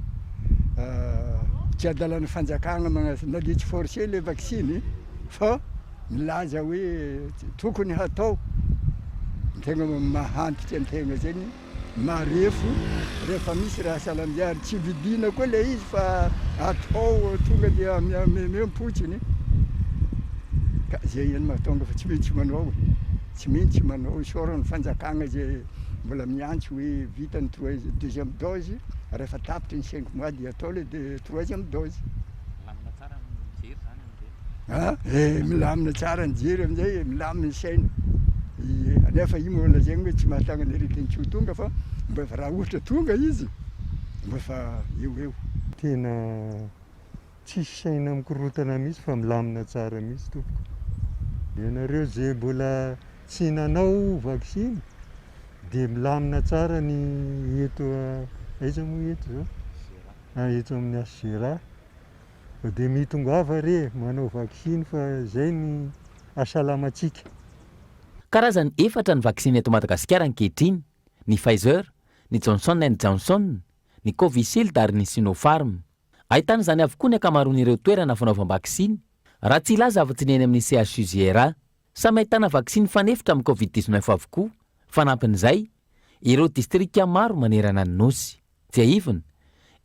tsy adalan'ny fanjakagna magna- na de tsy forcé le vaksiny fa milaza hoe tokony hatao, antegna mahantitry antegna zegny. Marefo rehefa misy raha salam-biary, tsy vidiana koa ilay izy fa atao tonga dia amemem-potsiny. Ka zay ihany mahatonga fa tsy maintsy manao e, tsy maintsy manao, isaorana ny fanjakana izay mbola miantso hoe vita ny trois deuxième dose, rehefa tapitra ny cinq mois dia atao le troisième dose. Milamina tsara ny mijery zany amin'izay? Ah, eh, milamina tsara ny jery amin'izay e, milamina ny saina. Ie, nefa io moa lazaina hoe tsy mahatagna ny aretina tsy ho tonga fa mba efa raha ohatra tonga izy mba efa eo eo. Tena tsisy saina mikorontana mihitsy fa milamina tsara mihitsy tompoko. Ianareo ze mbola tsy nanao vaksiny dia milamina tsara ny eto aiza moa eto zao? Eto amin'ny HGRA. Dia mitongava re manao vaksiny fa zay ny hasalamantsika. Karazany efatra ny vaksiny eto Madagasikara ankehitriny, ny Pfizer, ny Johnson and Johnson, ny Covishield ary ny Sinopharm. Ahitana izany avokoa ny ankamaroan'ireo toerana fanaovam-baksiny, raha tsy hilaza afa-tsy ny eny amin'ny CHUJRA. Samy ahitana vaksiny fanefitra amin'ny Covid 19 avokoa, fanampin'izay, ireo distrika maro manerana ny Nosy. Tsiahivina,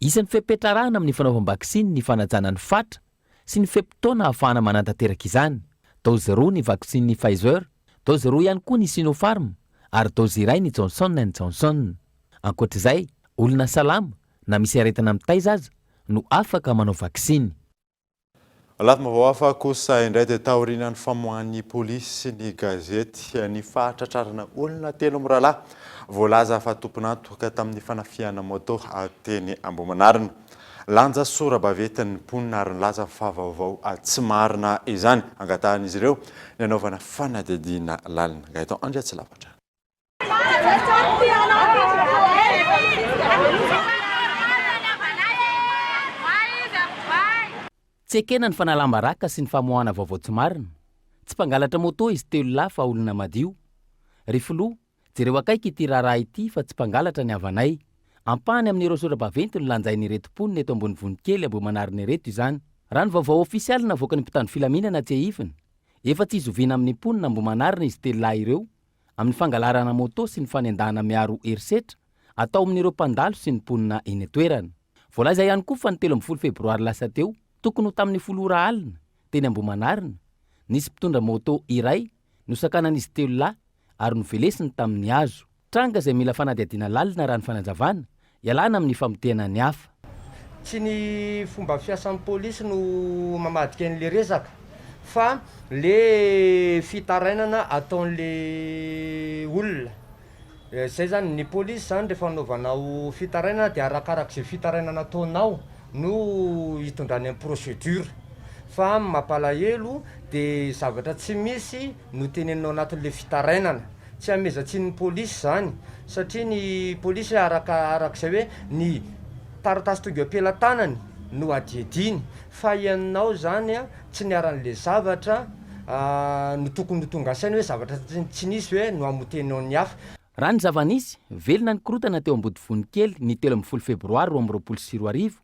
isan'ny fepetra arahina amin'ny fanaovam-baksiny ny fanajana ny fatra sy ny fe-potoana ahafahana manatanteraka izany. Daozy roa ny vaksinin'ny Pfizer, daozy roa ihany koa ny Sinopharm ary daozy iray ny Johnson and Johnson. Ankoatra izay, olona salama na misy aretina mitaiza aza no afaka manao vaksiny. Lafim-baovao hafa kosa indray dia taorian'ny famoahan'ny polisy ny gazety ny fahatratrarana olona telo mirahalahy voalaza fa tompon'antoka tamin'ny fanafihana moto teny Ambohimanarina. Lanja sora-baventy ny mponina ary nilaza fa vaovao tsy marina izany. Angatahan'izy ireo ny hanaovana fanadihadiana lalina. Gaëtan Andriatsilavatra. Tsy ekena ny fanalam-baraka sy ny famoahana vaovao tsy marina. Tsy mpangalatra moto izy telo lahy fa olona madio. Ry filoha, jereo akaiky ity raharaha ity fa tsy mpangalatra ny havanay. Ampahany amin'ireo sora-baventy nolanjain'ireto mponina eto Ambonivonikely Ambohimanarina ireto izany. Raha ny vaovao ofisialy navoakan'ny mpitandro filaminana tsiahivina, efa tsy zoviana amin'ny mponina Ambohimanarina izy telo lahy ireo amin'ny fangalarana moto sy ny fanendahana miaro herisetra atao amin'ireo mpandalo sy ny mponina eny an-toerana. Voalaza ihany koa fa ny 13 febroary lasa teo, tokony ho tamin'ny folo ora alina, teny Ambohimanarina, nisy mpitondra moto iray nosakanan'izy telo lahy ary novelesiny tamin'ny hazo. Tranga izay mila fanadihadiana lalina raha ny fanazavana, ialana amin'ny famotehana ny hafa. Tsy ny fomba fiasan'ny polisy no mamadika an'le resaka fa le fitarainana ataon'le olona. Zay zany, ny polisy zany rehefa anaovanao fitarainana de arakarak'izay fitarainana ataonao no hitondrany ny procédure fa mampalahelo de zavatra tsy misy no teneninao anatin'le fitarainana. Tsy hamezan-tsiny ny polisy izany satria ny polisy araka arak'izay hoe ny taratasy tonga eo am-pelatanany no adihadiany fa ianao izany tsy niharan'le zavatra no tokony ho tonga saina hoe zavatra tsy nisy hoe no hamotehinao ny hafa. Raha ny zava-nisy, velona ny korontana teo Ambodivonikely ny 13 febroary 2022,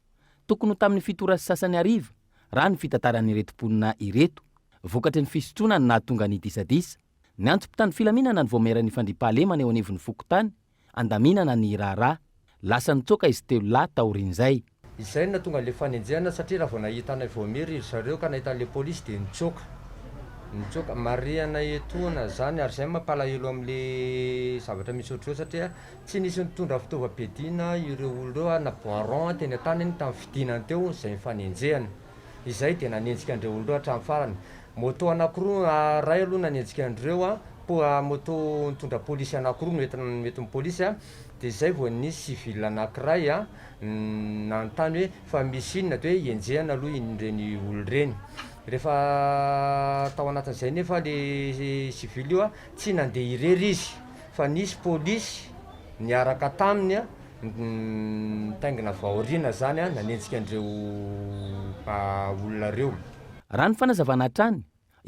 tokony ho tamin'ny fito ora sy sasany hariva, raha ny fitantaran'ireto mponina ireto. Vokatry ny fisotroana no nahatonga ny disadisa. Niantso mpitandro filaminana ny vaomieran'ny fandriampahalemana eo anivon'ny fokontany handaminana ny raharaha. Lasa nitsoaka izy telo lahy taorian'izay. Izay no nahatonga an'ilay fanenjehana satria raha vao nahita anay vaomiera iry zareo ka nahita an'ilay polisy dia nitsoaka. Nitsoaka. Marihana etoana izany ary izay no mampalahelo amin'ilay zavatra misy ohatr'izao satria tsy nisy nitondra fitaovam-piadiana ireo olona ireo ary na bois rond teny an-tanany tamin'ny fidinany teo izay nifanenjehana. Izay dia nanenjika an'ireo olona ireo hatramin'ny farany. Moto anakiroa, iray aloha nanenjika an'ireo an, po- moto nitondra polisy anakiroa noentina noentin'ny polisy an, dia izay vao nisy civil anakiray an, nanontany hoe fa misy inona, dia hoe enjehina aloha ireny olona ireny. Rehefa tao anatin'izay nefa le civil io an, tsy nandeha irery izy fa nisy polisy niaraka taminy an, nitaingina avy aoriana izany an, nanenjika an'ireo olona ireo. Raha ny fanazavana hatrany,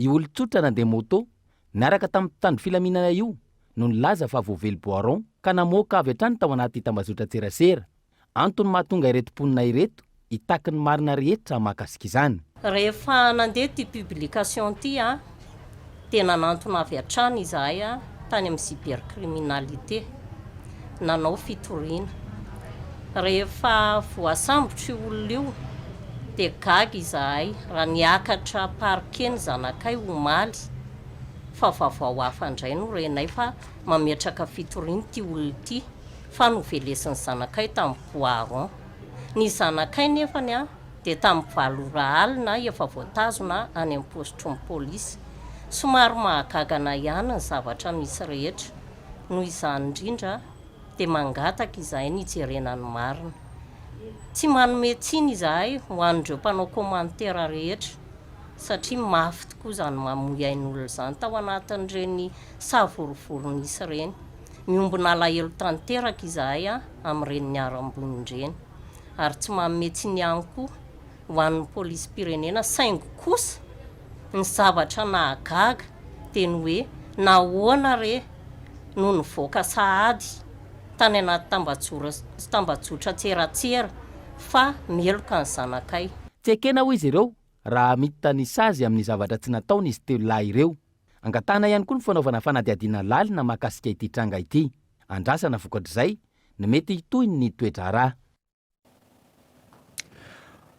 io olon-tsotra nandeha moto niaraka tamin'ny mpitandro filaminana io no nilaza fa voavely bois rond ka namoaka avy hatrany tao anaty tambazotran-tserasera. Antony mahatonga ireto mponina ireto hitaky ny marina rehetra mahakasika izany. Rehefa nandeha ity publication ity dia nanantona avy hatrany izahay tany amin'ny cybercriminalité nanao fitoriana. Rehefa voasambotra io olona io Dia gaga izahay raha niakatra parquet ny zanakay omaly fa vaovao hafa indray no renay fa mametraka fitoriana ity olona ity fa novelesin'ny zanakay tamin'ny bois rond. Ny zanakay nefany dia tamin'ny valo ora alina efa voatazona any amin'ny paositry ny polisy. Somary mahagaga anay ihany ny zavatra misy rehetra. Noho izany indrindra dia mangataka izahay ny hijerena ny marina. Tsy manome tsiny izahay ho an'ireo mpanao commentaire rehetra satria mafy tokoa izany mamoy ain'olona izany tao anatin'ireny savorovoro nisy ireny. Miombona alahelo tanteraka izahay amin'ireny niharam-boina ireny. Ary tsy manome tsiny ihany koa ho an'ny polisim-pirenena saingy kosa ny zavatra nahagaga dia ny hoe nahoana re no nivoaka sahady tany anaty tambajotran-tseratsera fa meloka ny zanakay. Tsy ekena hoy izy ireo raha hamita ny sazy amin'ny zavatra tsy nataony izy telolahy ireo. Angatahana ihany koa ny fanaovana fanadihadiana lalina mahakasika ity tranga ity. Andrasana vokatr'izay ny mety hitohin'ny toe-draharaha.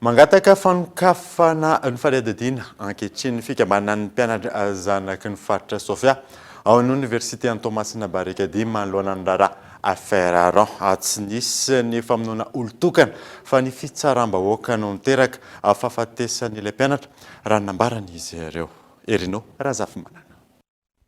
Mangataka fanokafana ny fanadihadiana ankehitriny ny fikambanan'ny mpianatra zanaky ny faritra Sofia ao amin'ny oniversite Antoamasina Barikadimy manoloana ny raharaha Affaire Aaron. Tsy nisy ny famonoana olon-tokana fa ny fitsaram-bahoaka no niteraka fahafatesan'ilay mpianatra raha ny nambaran'izy ireo. Herino Razafimanana.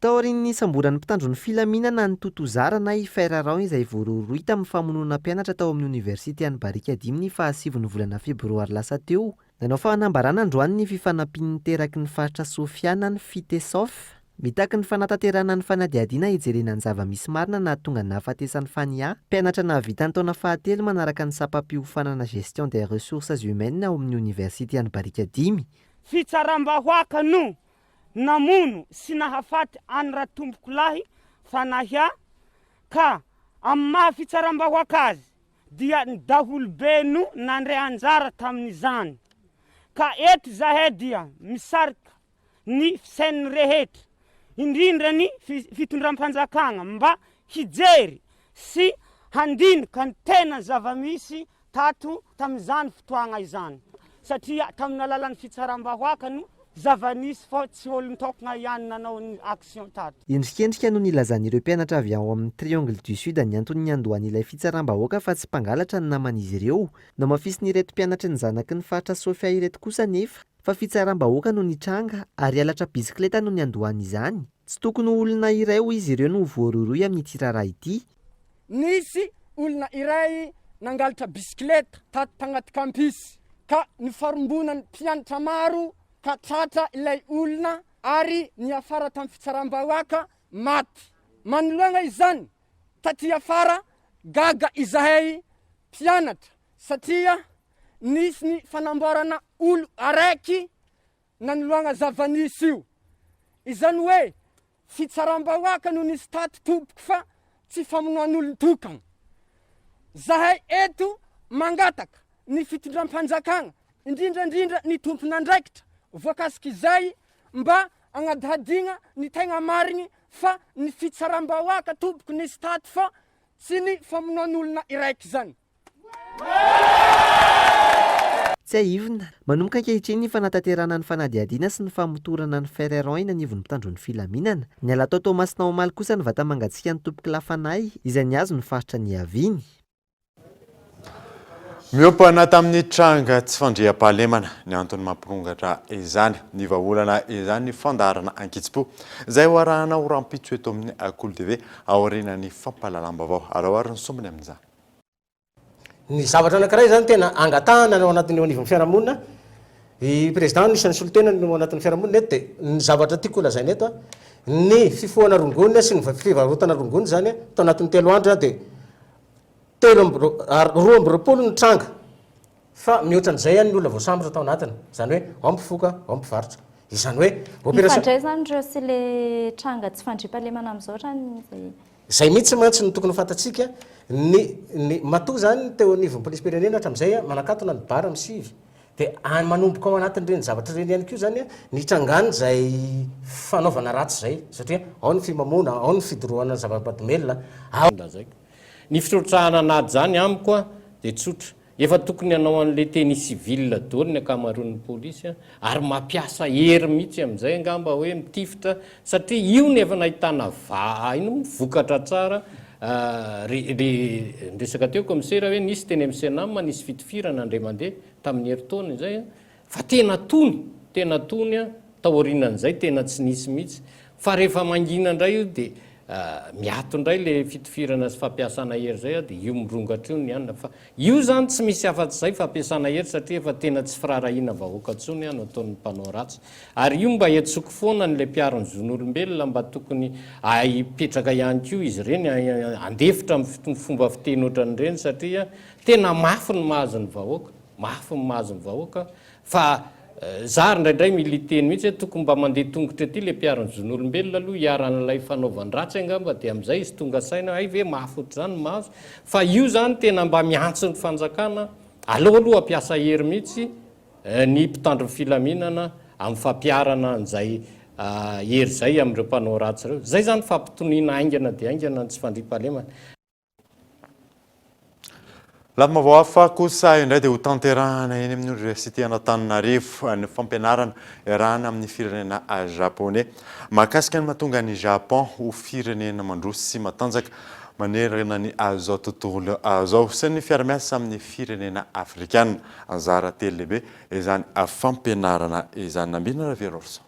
Taorian'ny nisamboran'ny mpitandro ny filaminana an'i Totozara na i Ferrarão izay voarohirohy tamin'ny famonoana mpianatra tao amin'ny oniversite any Barikadimy ny fahasivin'ny volana febroary lasa teo, nanao fanambarana androany ny fifanampian'ny teraky ny faritra Sofia na ny Fitesof, mitaky ny fanatanterahana ny fanadihadiana hijerena ny zava-misy marina nahatonga ny nahafatesan'i Fania, mpianatra nahavita ny taona fahatelo manaraka ny sampam-piofanana Gestion des ressources humaines ao amin'ny oniversite any Barikadimy. Fitsaram-bahoaka no namono sy nahafaty an'i Ratompokolahy Fanahia ka amin'ny maha fitsaram-bahoaka azy dia ny daholobe no nandray anjara tamin'izany ka eto izahay dia misarika ny fisain'ny rehetra indrindra ny fitondram-panjakana mba hijery sy handinika ny tena zava-misy tato tamin'izany fotoagna izany satria tamin'ny alalan'ny fitsaram-bahoaka no zava-nisy fa tsy olon-tokana ihany nanao ny action tato. Endrikendrika no nilazan'ireo mpianatra avy ao amin'ny Triangle du Sud ny antony niandohan'ilay fitsaram-bahoaka fa tsy mpangalatra ny naman'izy ireo. Nohamafisin'ireto mpianatry ny zanaky ny faritra Sofia ireto kosa anefa fa fitsaram-bahoaka no nitranga ary halatra bisikileta no niandohan'izany. Tsy tokony ho olona iray hoy izy ireo no ho voarohirohy amin'ity raharaha ity. Nisy olona iray nangalatra bisikileta tato tagnaty campus ka nifarimbonan'ny mpianatra maro ka tratra ilay olona ary niafara tamin'ny fitsaram-bahoaka maty. Manoloana izany, taty afara, gaga izahay mpianatra satria nisy ny fanamboarana olo araiky nanoloana zava-nisy io. Izany hoe Fitsaram-bahoaka no nisy tato tompoko fa tsy famonoan'olon-tokana. Zahay eto mangataka ny fitondram-panjakana, indrindra indrindra ny tompon'andraikitra voakasik'izay mba agnadihadiana ny tegna marigny fa ny fitsaram-bahoaka tompoko nisy tato fa tsy ny famonoan'olona iraiky zany. Tsiahivina, manomboka ankehitriny ny fanatanterahana ny fanadihadiana sy ny famotorana ny Ferreron eny anivon'ny mpitandro ny filaminana. Niala tao Toamasina omaly kosa ny vata-mangatsiakan'ny tompokolahy Fanahy izay nihazo ny faritra niaviany. Miompana tamin'ny tranga tsy fandriampahalemana ny antony mampirongatra izany. Ny vahaolana izany ny fandaharana ankitsim-po izay ho arahana ho rahampitso eto amin'ny Kolo TV aorianan'ny fampahalalam-baovao. Araho ary ny sombiny amin'izany. Ny zavatra anankiray izany tena angatahana ao anatin'ny eo anivon'ny fiarahamonina, i président no isan'ny solontena ao anatin'ny fiarahamonina eto dia ny zavatra tiako holazaina eto, ny fifohana rongony sy ny fivarotana rongony izany tao anatin'ny telo andro dia telo amby 22 ny tranga. Fa mihoatra an'izay ihany ny olona voasambotra tao anatiny, izany hoe ao ny mpifoka, ao ny mpivarotra. Izany hoe opération. Mifandray izany ireo sy ilay tranga tsy fandriampahalemana amin'izao raha ny izay. Izay mihitsy mantsy no tokony ho fantatsika, ny ny matoa izany teo anivon'ny polisim-pirenena hatramin'izay manakatona ny bar amin'ny sivy, dia any manomboka ao anatin'ireny zavatra ireny ihany koa izany ny hitrangan'izay fanaovana ratsy izay, satria ao ny fimamoana, ao ny fidorohana zava-mahadomelina, ao. Lazaiko. Ny fitrotrahana an'ady izany amiko dia tsotra. Efa tokony hanao an'ilay tenue civile daholo ny ankamaroan'ny polisy a, ary mampiasa hery mihitsy amin'izay angamba hoe mitifitra satria io no efa nahitana va ino moa vokatra tsara ry ry niresaka teo commissaire hoe nisy teny amin'ny Cenam nisy fitifirana indray mandeha tamin'ny herintaona izay a, Fa tena tony, tena tony an, taorianan'izay tena tsy nisy mihitsy. Fa rehefa mangina indray io dia miato indray le fitifirana sy fampiasana hery izay an, dia io mirongatra io ny anona. Fa io izany tsy misy afa-tsy izay fampiasana hery satria efa tena tsy firaharahiana vahoaka intsony no ataon'ny mpanao ratsy. Ary io mba iantsoako foana an'ilay mpiaro ny zon'olombelona mba tokony hipetraka ihany koa izy ireny, handefitra amin'ny fomba fiteny ohatran'ireny satria tena mafy ny mahazo ny vahoaka. Mafy ny mahazo ny vahoaka fa za ary indraindray mila hiteny mihitsy hoe tokony mba mandeha tongotra ety le mpiaro ny zon'olombelona aloha hiharan'ilay fanaovan-dratsy angamba dia amin'izay izy tonga saina hay ve mafy ohatr'izany ny mahazo fa io zany tena mba miantso ny fanjakana aleo aloha hampiasa hery mihitsy ny mpitandro ny filaminana amin'ny fampiharana an'izay hery izay amin'ireo mpanao ratsy ireo. Izay zany fampitoniana haingana dia haingana ny tsy fandriampahalemana. Lafim-baovao hafa kosa indray dia hotanterahana eny amin'ny Oniversite an'Antananarivo ny fampianarana iarahana amin'ny firenena Japoney mahakasika ny mahatonga an'i Japon ho firenena mandroso sy matanjaka manerana ny izao tontolo izao sy ny fiara-miasa amin'ny firenena afrikana. Anjara telo lehibe izany fampianarana izany. Nambina Raveroarison.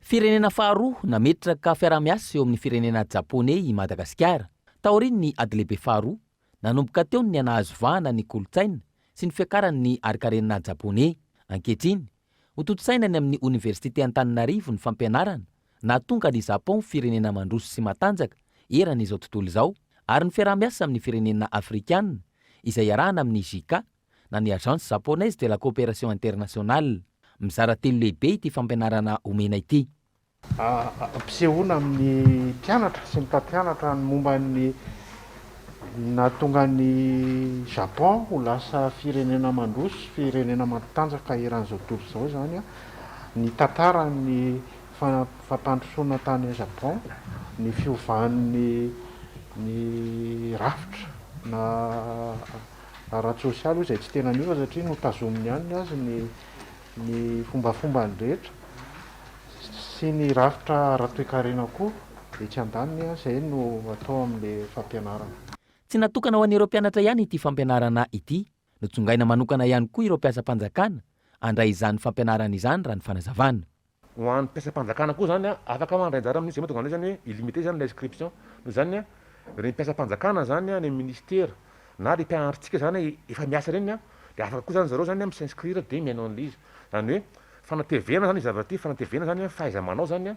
Firenena faharoa nametraka fiaraha-miasa eo amin'ny firenena Japoney i Madagasikara, taorian'ny Ady Lehibe Faharoa. Nanomboka teo ny niha-nahazo vahana ny kolontsaina sy ny fiakaran'ny harinkarena Japoney. Ankehitriny, hotontosaina any amin'ny Oniversite Antananarivo ny fampianarana nahatonga an'i Japon ho firenena mandroso sy matanjaka eran'izao tontolo izao ary ny fiaraha-miasa amin'ny firenena Afrikana izay iarahana amin'ny JICA na ny Agence Japonaise de la Coopération Internationale. Mizara telo lehibe ity fampianarana omena ity. Ampisehoana amin'ny mpianatra sy ny mpampianatra ny momba ny nahatonga an'i Japon ho lasa firenena mandroso sy firenena matanjaka eran'izao tontolo izao izany ny tantaran'ny fampandrosoana tany Japon, ny fiovan'ny ny rafitra na ara-tsosialy io izay tsy tena niova satria notazominy ihany ny azy ny ny fombafombany rehetra sy ny rafitra ara-toekarena koa etsy andaniny izay no atao amin'ilay fampianarana. Tsy natokana ho an'ireo mpianatra ihany ity fampianarana ity. Notsongaina manokana ihany koa ireo mpiasam-panjakana handray izany fampianarana izany raha ny fanazavana. Ho an'ny mpiasam-panjakana koa izany afaka mandray anjara amin'io, izay mahatonga an'ilay izany hoe illimité izany ilay inscription. Noho izany ireny mpiasam-panjakana izany any amin'ny ministera na ilay mpianatritsika izany efa miasa ireny dia afaka koa izany zareo izany mi-s'inscrire dia mihaino an'ilay izy. Izany hoe fanatevenana izany io zavatra ity, fanatevenana izany fahaiza-manao izany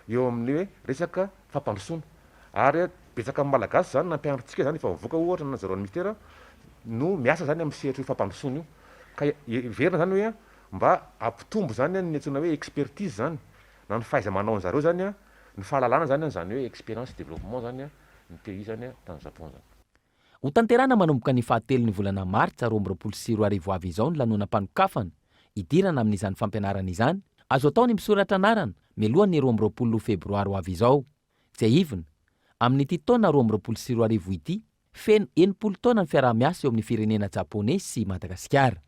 eo amin'ny hoe resaka fampandrosoana. Ary betsaka amin'ny Malagasy izany na mpianatritsika izany efa mivoaka ohatra na zareo any ministera no miasa izany amin'ny sehatr'io fampandrosoana io. Ka heverina izany hoe Mba hampitombo izany ny antsoina hoe expertise izany na ny fahaiza-manao an'zareo izany, ny fahalalana izany an'izany hoe experience développement izany ny pays izany tany Japon izany. Hotanterahina manomboka ny fahatelon'ny volana martsa 2022 ho avy izao ny lanonam-panokafana hidirana amin'izany fampianarana izany. Azo atao ny misoratra anarana mialohan'ny 22 febroary ho avy izao. Tsiahivina, amin'ity taona 2022 ity, feno 60 taona ny fiaraha-miasa eo amin'ny firenena Japoney sy Madagasikara.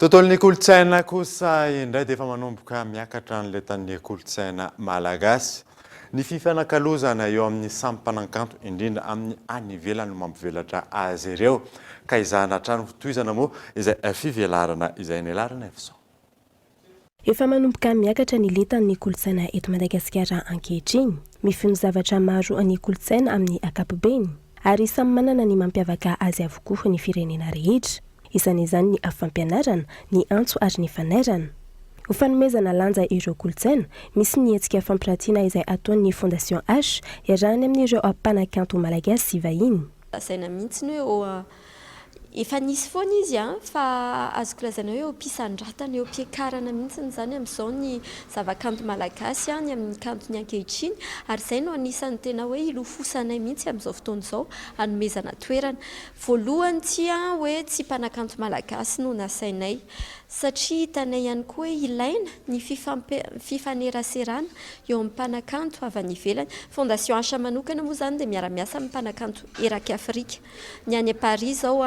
Tontolon'ny kolontsaina kosa indray dia efa manomboka miakatra ny lentan'ny kolontsaina malagasy. Ny fifanakalozana eo amin'ny samy mpanakanto indrindra amin'ny any ivelany no mampivelatra azy ireo ka ezahana hatrany hotohizana moa izay fivelarana izay. Ny Larinaivoson. Efa manomboka miakatra ny lentan'ny kolontsaina eto Madagasikara ankehitriny. Mifono zavatra maro ny kolontsaina amin'ny ankapobeny, ary samy manana ny mampiavaka azy avokoa ny firenena rehetra. Isan'izany ny fampianarana, ny antso ary ny fanairana. Ho fanomezana lanja ireo kolontsaina, misy ny hetsika fampiratiana izay ataon'ny Fondation H iarahany amin'ireo mpanakanto malagasy sy vahiny. Lazaina mihitsy ny hoe eo Efa nisy foana izy an, fa azoko lazaina hoe eo am-pisandratana, eo am-piakarana mihitsy izany amin'izao ny zavakanto malagasy ny amin'ny kantony ankehitriny, ary izay no anisan'ny tena hoe ilofosanay mihitsy amin'izao fotoana izao hanomezana toerana. Voalohany ity an, hoe tsy mpanakanto malagasy no nasainay. Satria hitanay ihany koa hoe ilaina ny fifaneraserana eo amin'ny mpanakanto avy any ivelany. Fondation H manokana moa izany dia miara-miasa amin'ny mpanakanto erak'i Afrika. Ny any Paris izao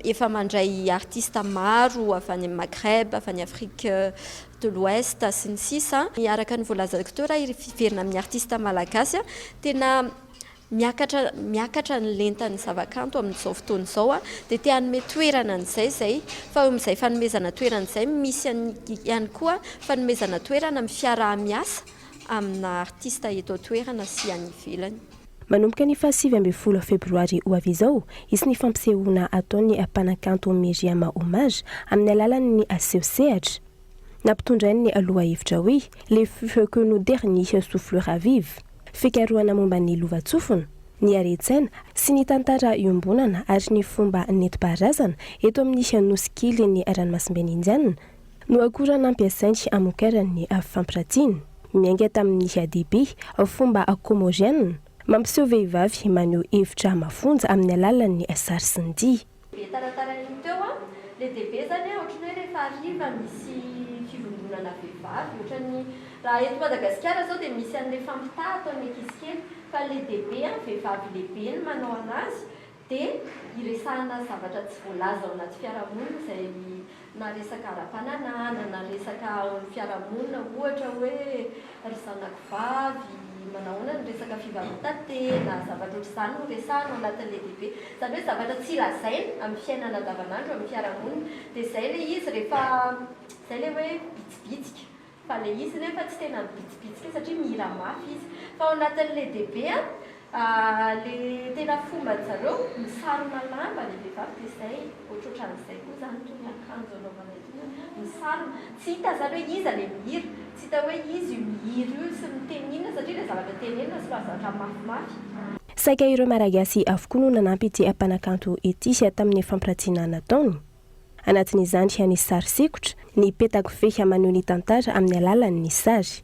efa mandray artista maro avy any Maghreb, avy any Afrique de l'Ouest sy ny sisa. Araka ny voalazako teo raha hiverina amin'ny artista malagasy, tena Miakatra miakatra ny lentan'ny zavakanto amin'izao fotoana izao dia te hanome toerana an'izay izay fa eo amin'izay fanomezana toerana izay misy ihany koa fanomezana toerana amin'ny fiaraha-miasa amina artista eto an-toerana sy any ivelany. Manomboka ny faha 19 febroary ho avy izao, hisy ny fampisehoana ataon'ny mpanakanto Myriam Hommage amin'ny alalan'ny seho sehatra. Nampitondrainy ny lohahevitra hoe Les feux que nos derniers souffles ravivent, fikarohana momba ny lovantsofina, ny haren-tsaina sy ny tantara iombonana ary ny fomba nentim-paharazana eto amin'ny nosy kelin'ny ranomasimben'i Indiana no akora nampiasainy hamokarany ny fampiratiana. Miainga tamin'ny dibe fomba kômôriana, mampiseho vehivavy maneho hevitra mafonja amin'ny alalan'ny sary sy ny dihy. Be taratara iny teo an! Le debe zany an ohatran'ny hoe rehefa hariva misy fivondronana vehivavy ohatran'ny raha eto Madagasikara zao dia misy an'le fampitaha ataon'ny ankizy kely fa le debe an vehivavy lehibe no manao anazy dia iresahana zavatra tsy voalaza ao anaty fiarahamonina izay na resaka ara-pananahana na resaka ao amin'ny fiarahamonina ohatra hoe ry zanako vavy manahoana ny resaka fivarotan-tena, zavatra ohatr'izany no resahana ao anatin'ilay debe. Izany hoe zavatra tsy lazaina amin'ny fiainana andavanandro amin'ny fiarahamonina. Dia izay ilay izy rehefa, izay ilay hoe bitsibitsika. Fa ilay izy nefa tsy tena mibitsibitsika satria mihira mafy izy. Fa ao anatin'ilay debe an, ilay tena fomban-jareo, misarona lamba ilay vehivavy dia izay, ohatrohatran'izay koa izany itony akanjo anaovana itony, misarona. Tsy hita izany hoe iza ilay mihira, tsy hita hoe iza io mihira io sy miteny inona satria ilay zavatra tenenina somary zavatra mafimafy. Saika ireo Malagasy avokoa no nanampy ity mpanakanto ity tamin'ny fampiratiana nataony. Anatin'izany ny sary sikotra, ny petakofehy maneho ny tantara amin'ny alalan'ny sary.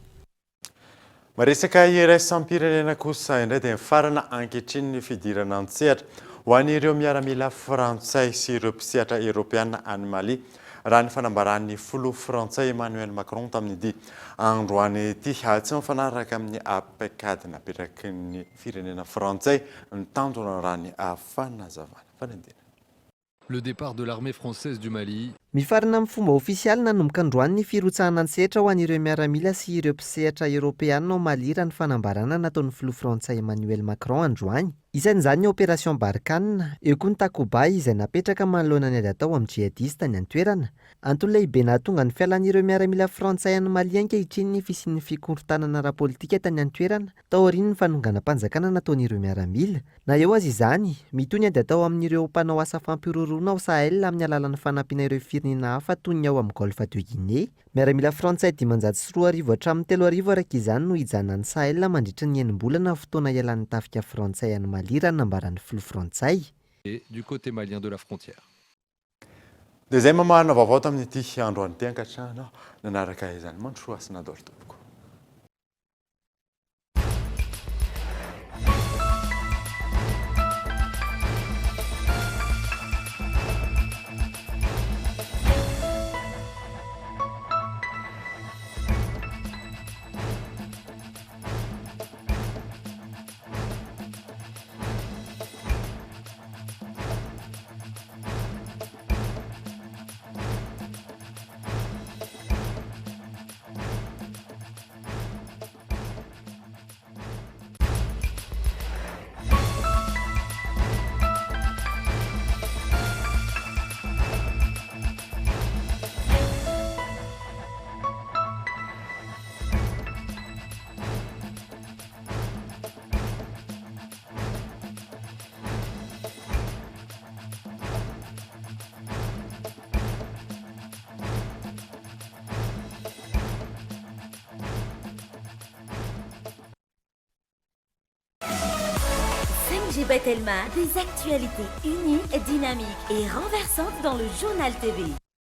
Resaka iraisam-pirenena kosa indray dia mifarana ankehitriny ny fidirana an-tsehatra ho an'ireo miaramila frantsay sy ireo mpisehatra eoropeana any Mali, raha ny fanambaran'ny filoha frantsay Emmanuel Macron tamin'ity androany ity. Tsy mifanaraka amin'ny paikady napetraky ny firenena frantsay ny tanjona raha ny fanazavana. Fanindina. Le départ de l'armée française du Mali. Mifarana amin'ny fomba ofisialy nanomboka androany ny firotsahana an-tsehatra ho an'ireo miaramila sy ireo mpisehatra eoropeanina ao Mali raha ny fanambarana nataon'ny filoha frantsay Emmanuel Macron androany. Isan'izany ny Opération Barkhane, eo koa ny Takuba izay napetraka manoloana ny ady atao amin'ny djihadista any an-toerana. Antony lehibe nahatonga ny fialan'ireo miaramila frantsay any Mali ankehitriny ny fisian'ny fikorontanana ara-politika tany an-toerana taorian'ny fanonganam-panjakana nataon'ireo miaramila. Na eo aza izany, mitohy ny ady atao amin'ireo mpanao asa fampihorohoroana ao Sahel amin'ny alalan'ny fanampiana ireo firenena hafa toy ny ao amin'ny Golfe de Guinée. Miaramila frantsay 2500 hatramin'ny 3000 araka izany no hijanona any Sahel mandritra ny enim-bolana fotoana hialan'ny tafika frantsay any Mali raha ny nambaran'ny filoha frantsay. du côté malien de la frontière. Dia izay mamarana vaovao tamin'ity androany ity ankatrahana nanaraka izany mandrosoa sy nandoro tompoko. 5G by Telma, des actualités uniques, dynamiques et renversantes dans le journal TV.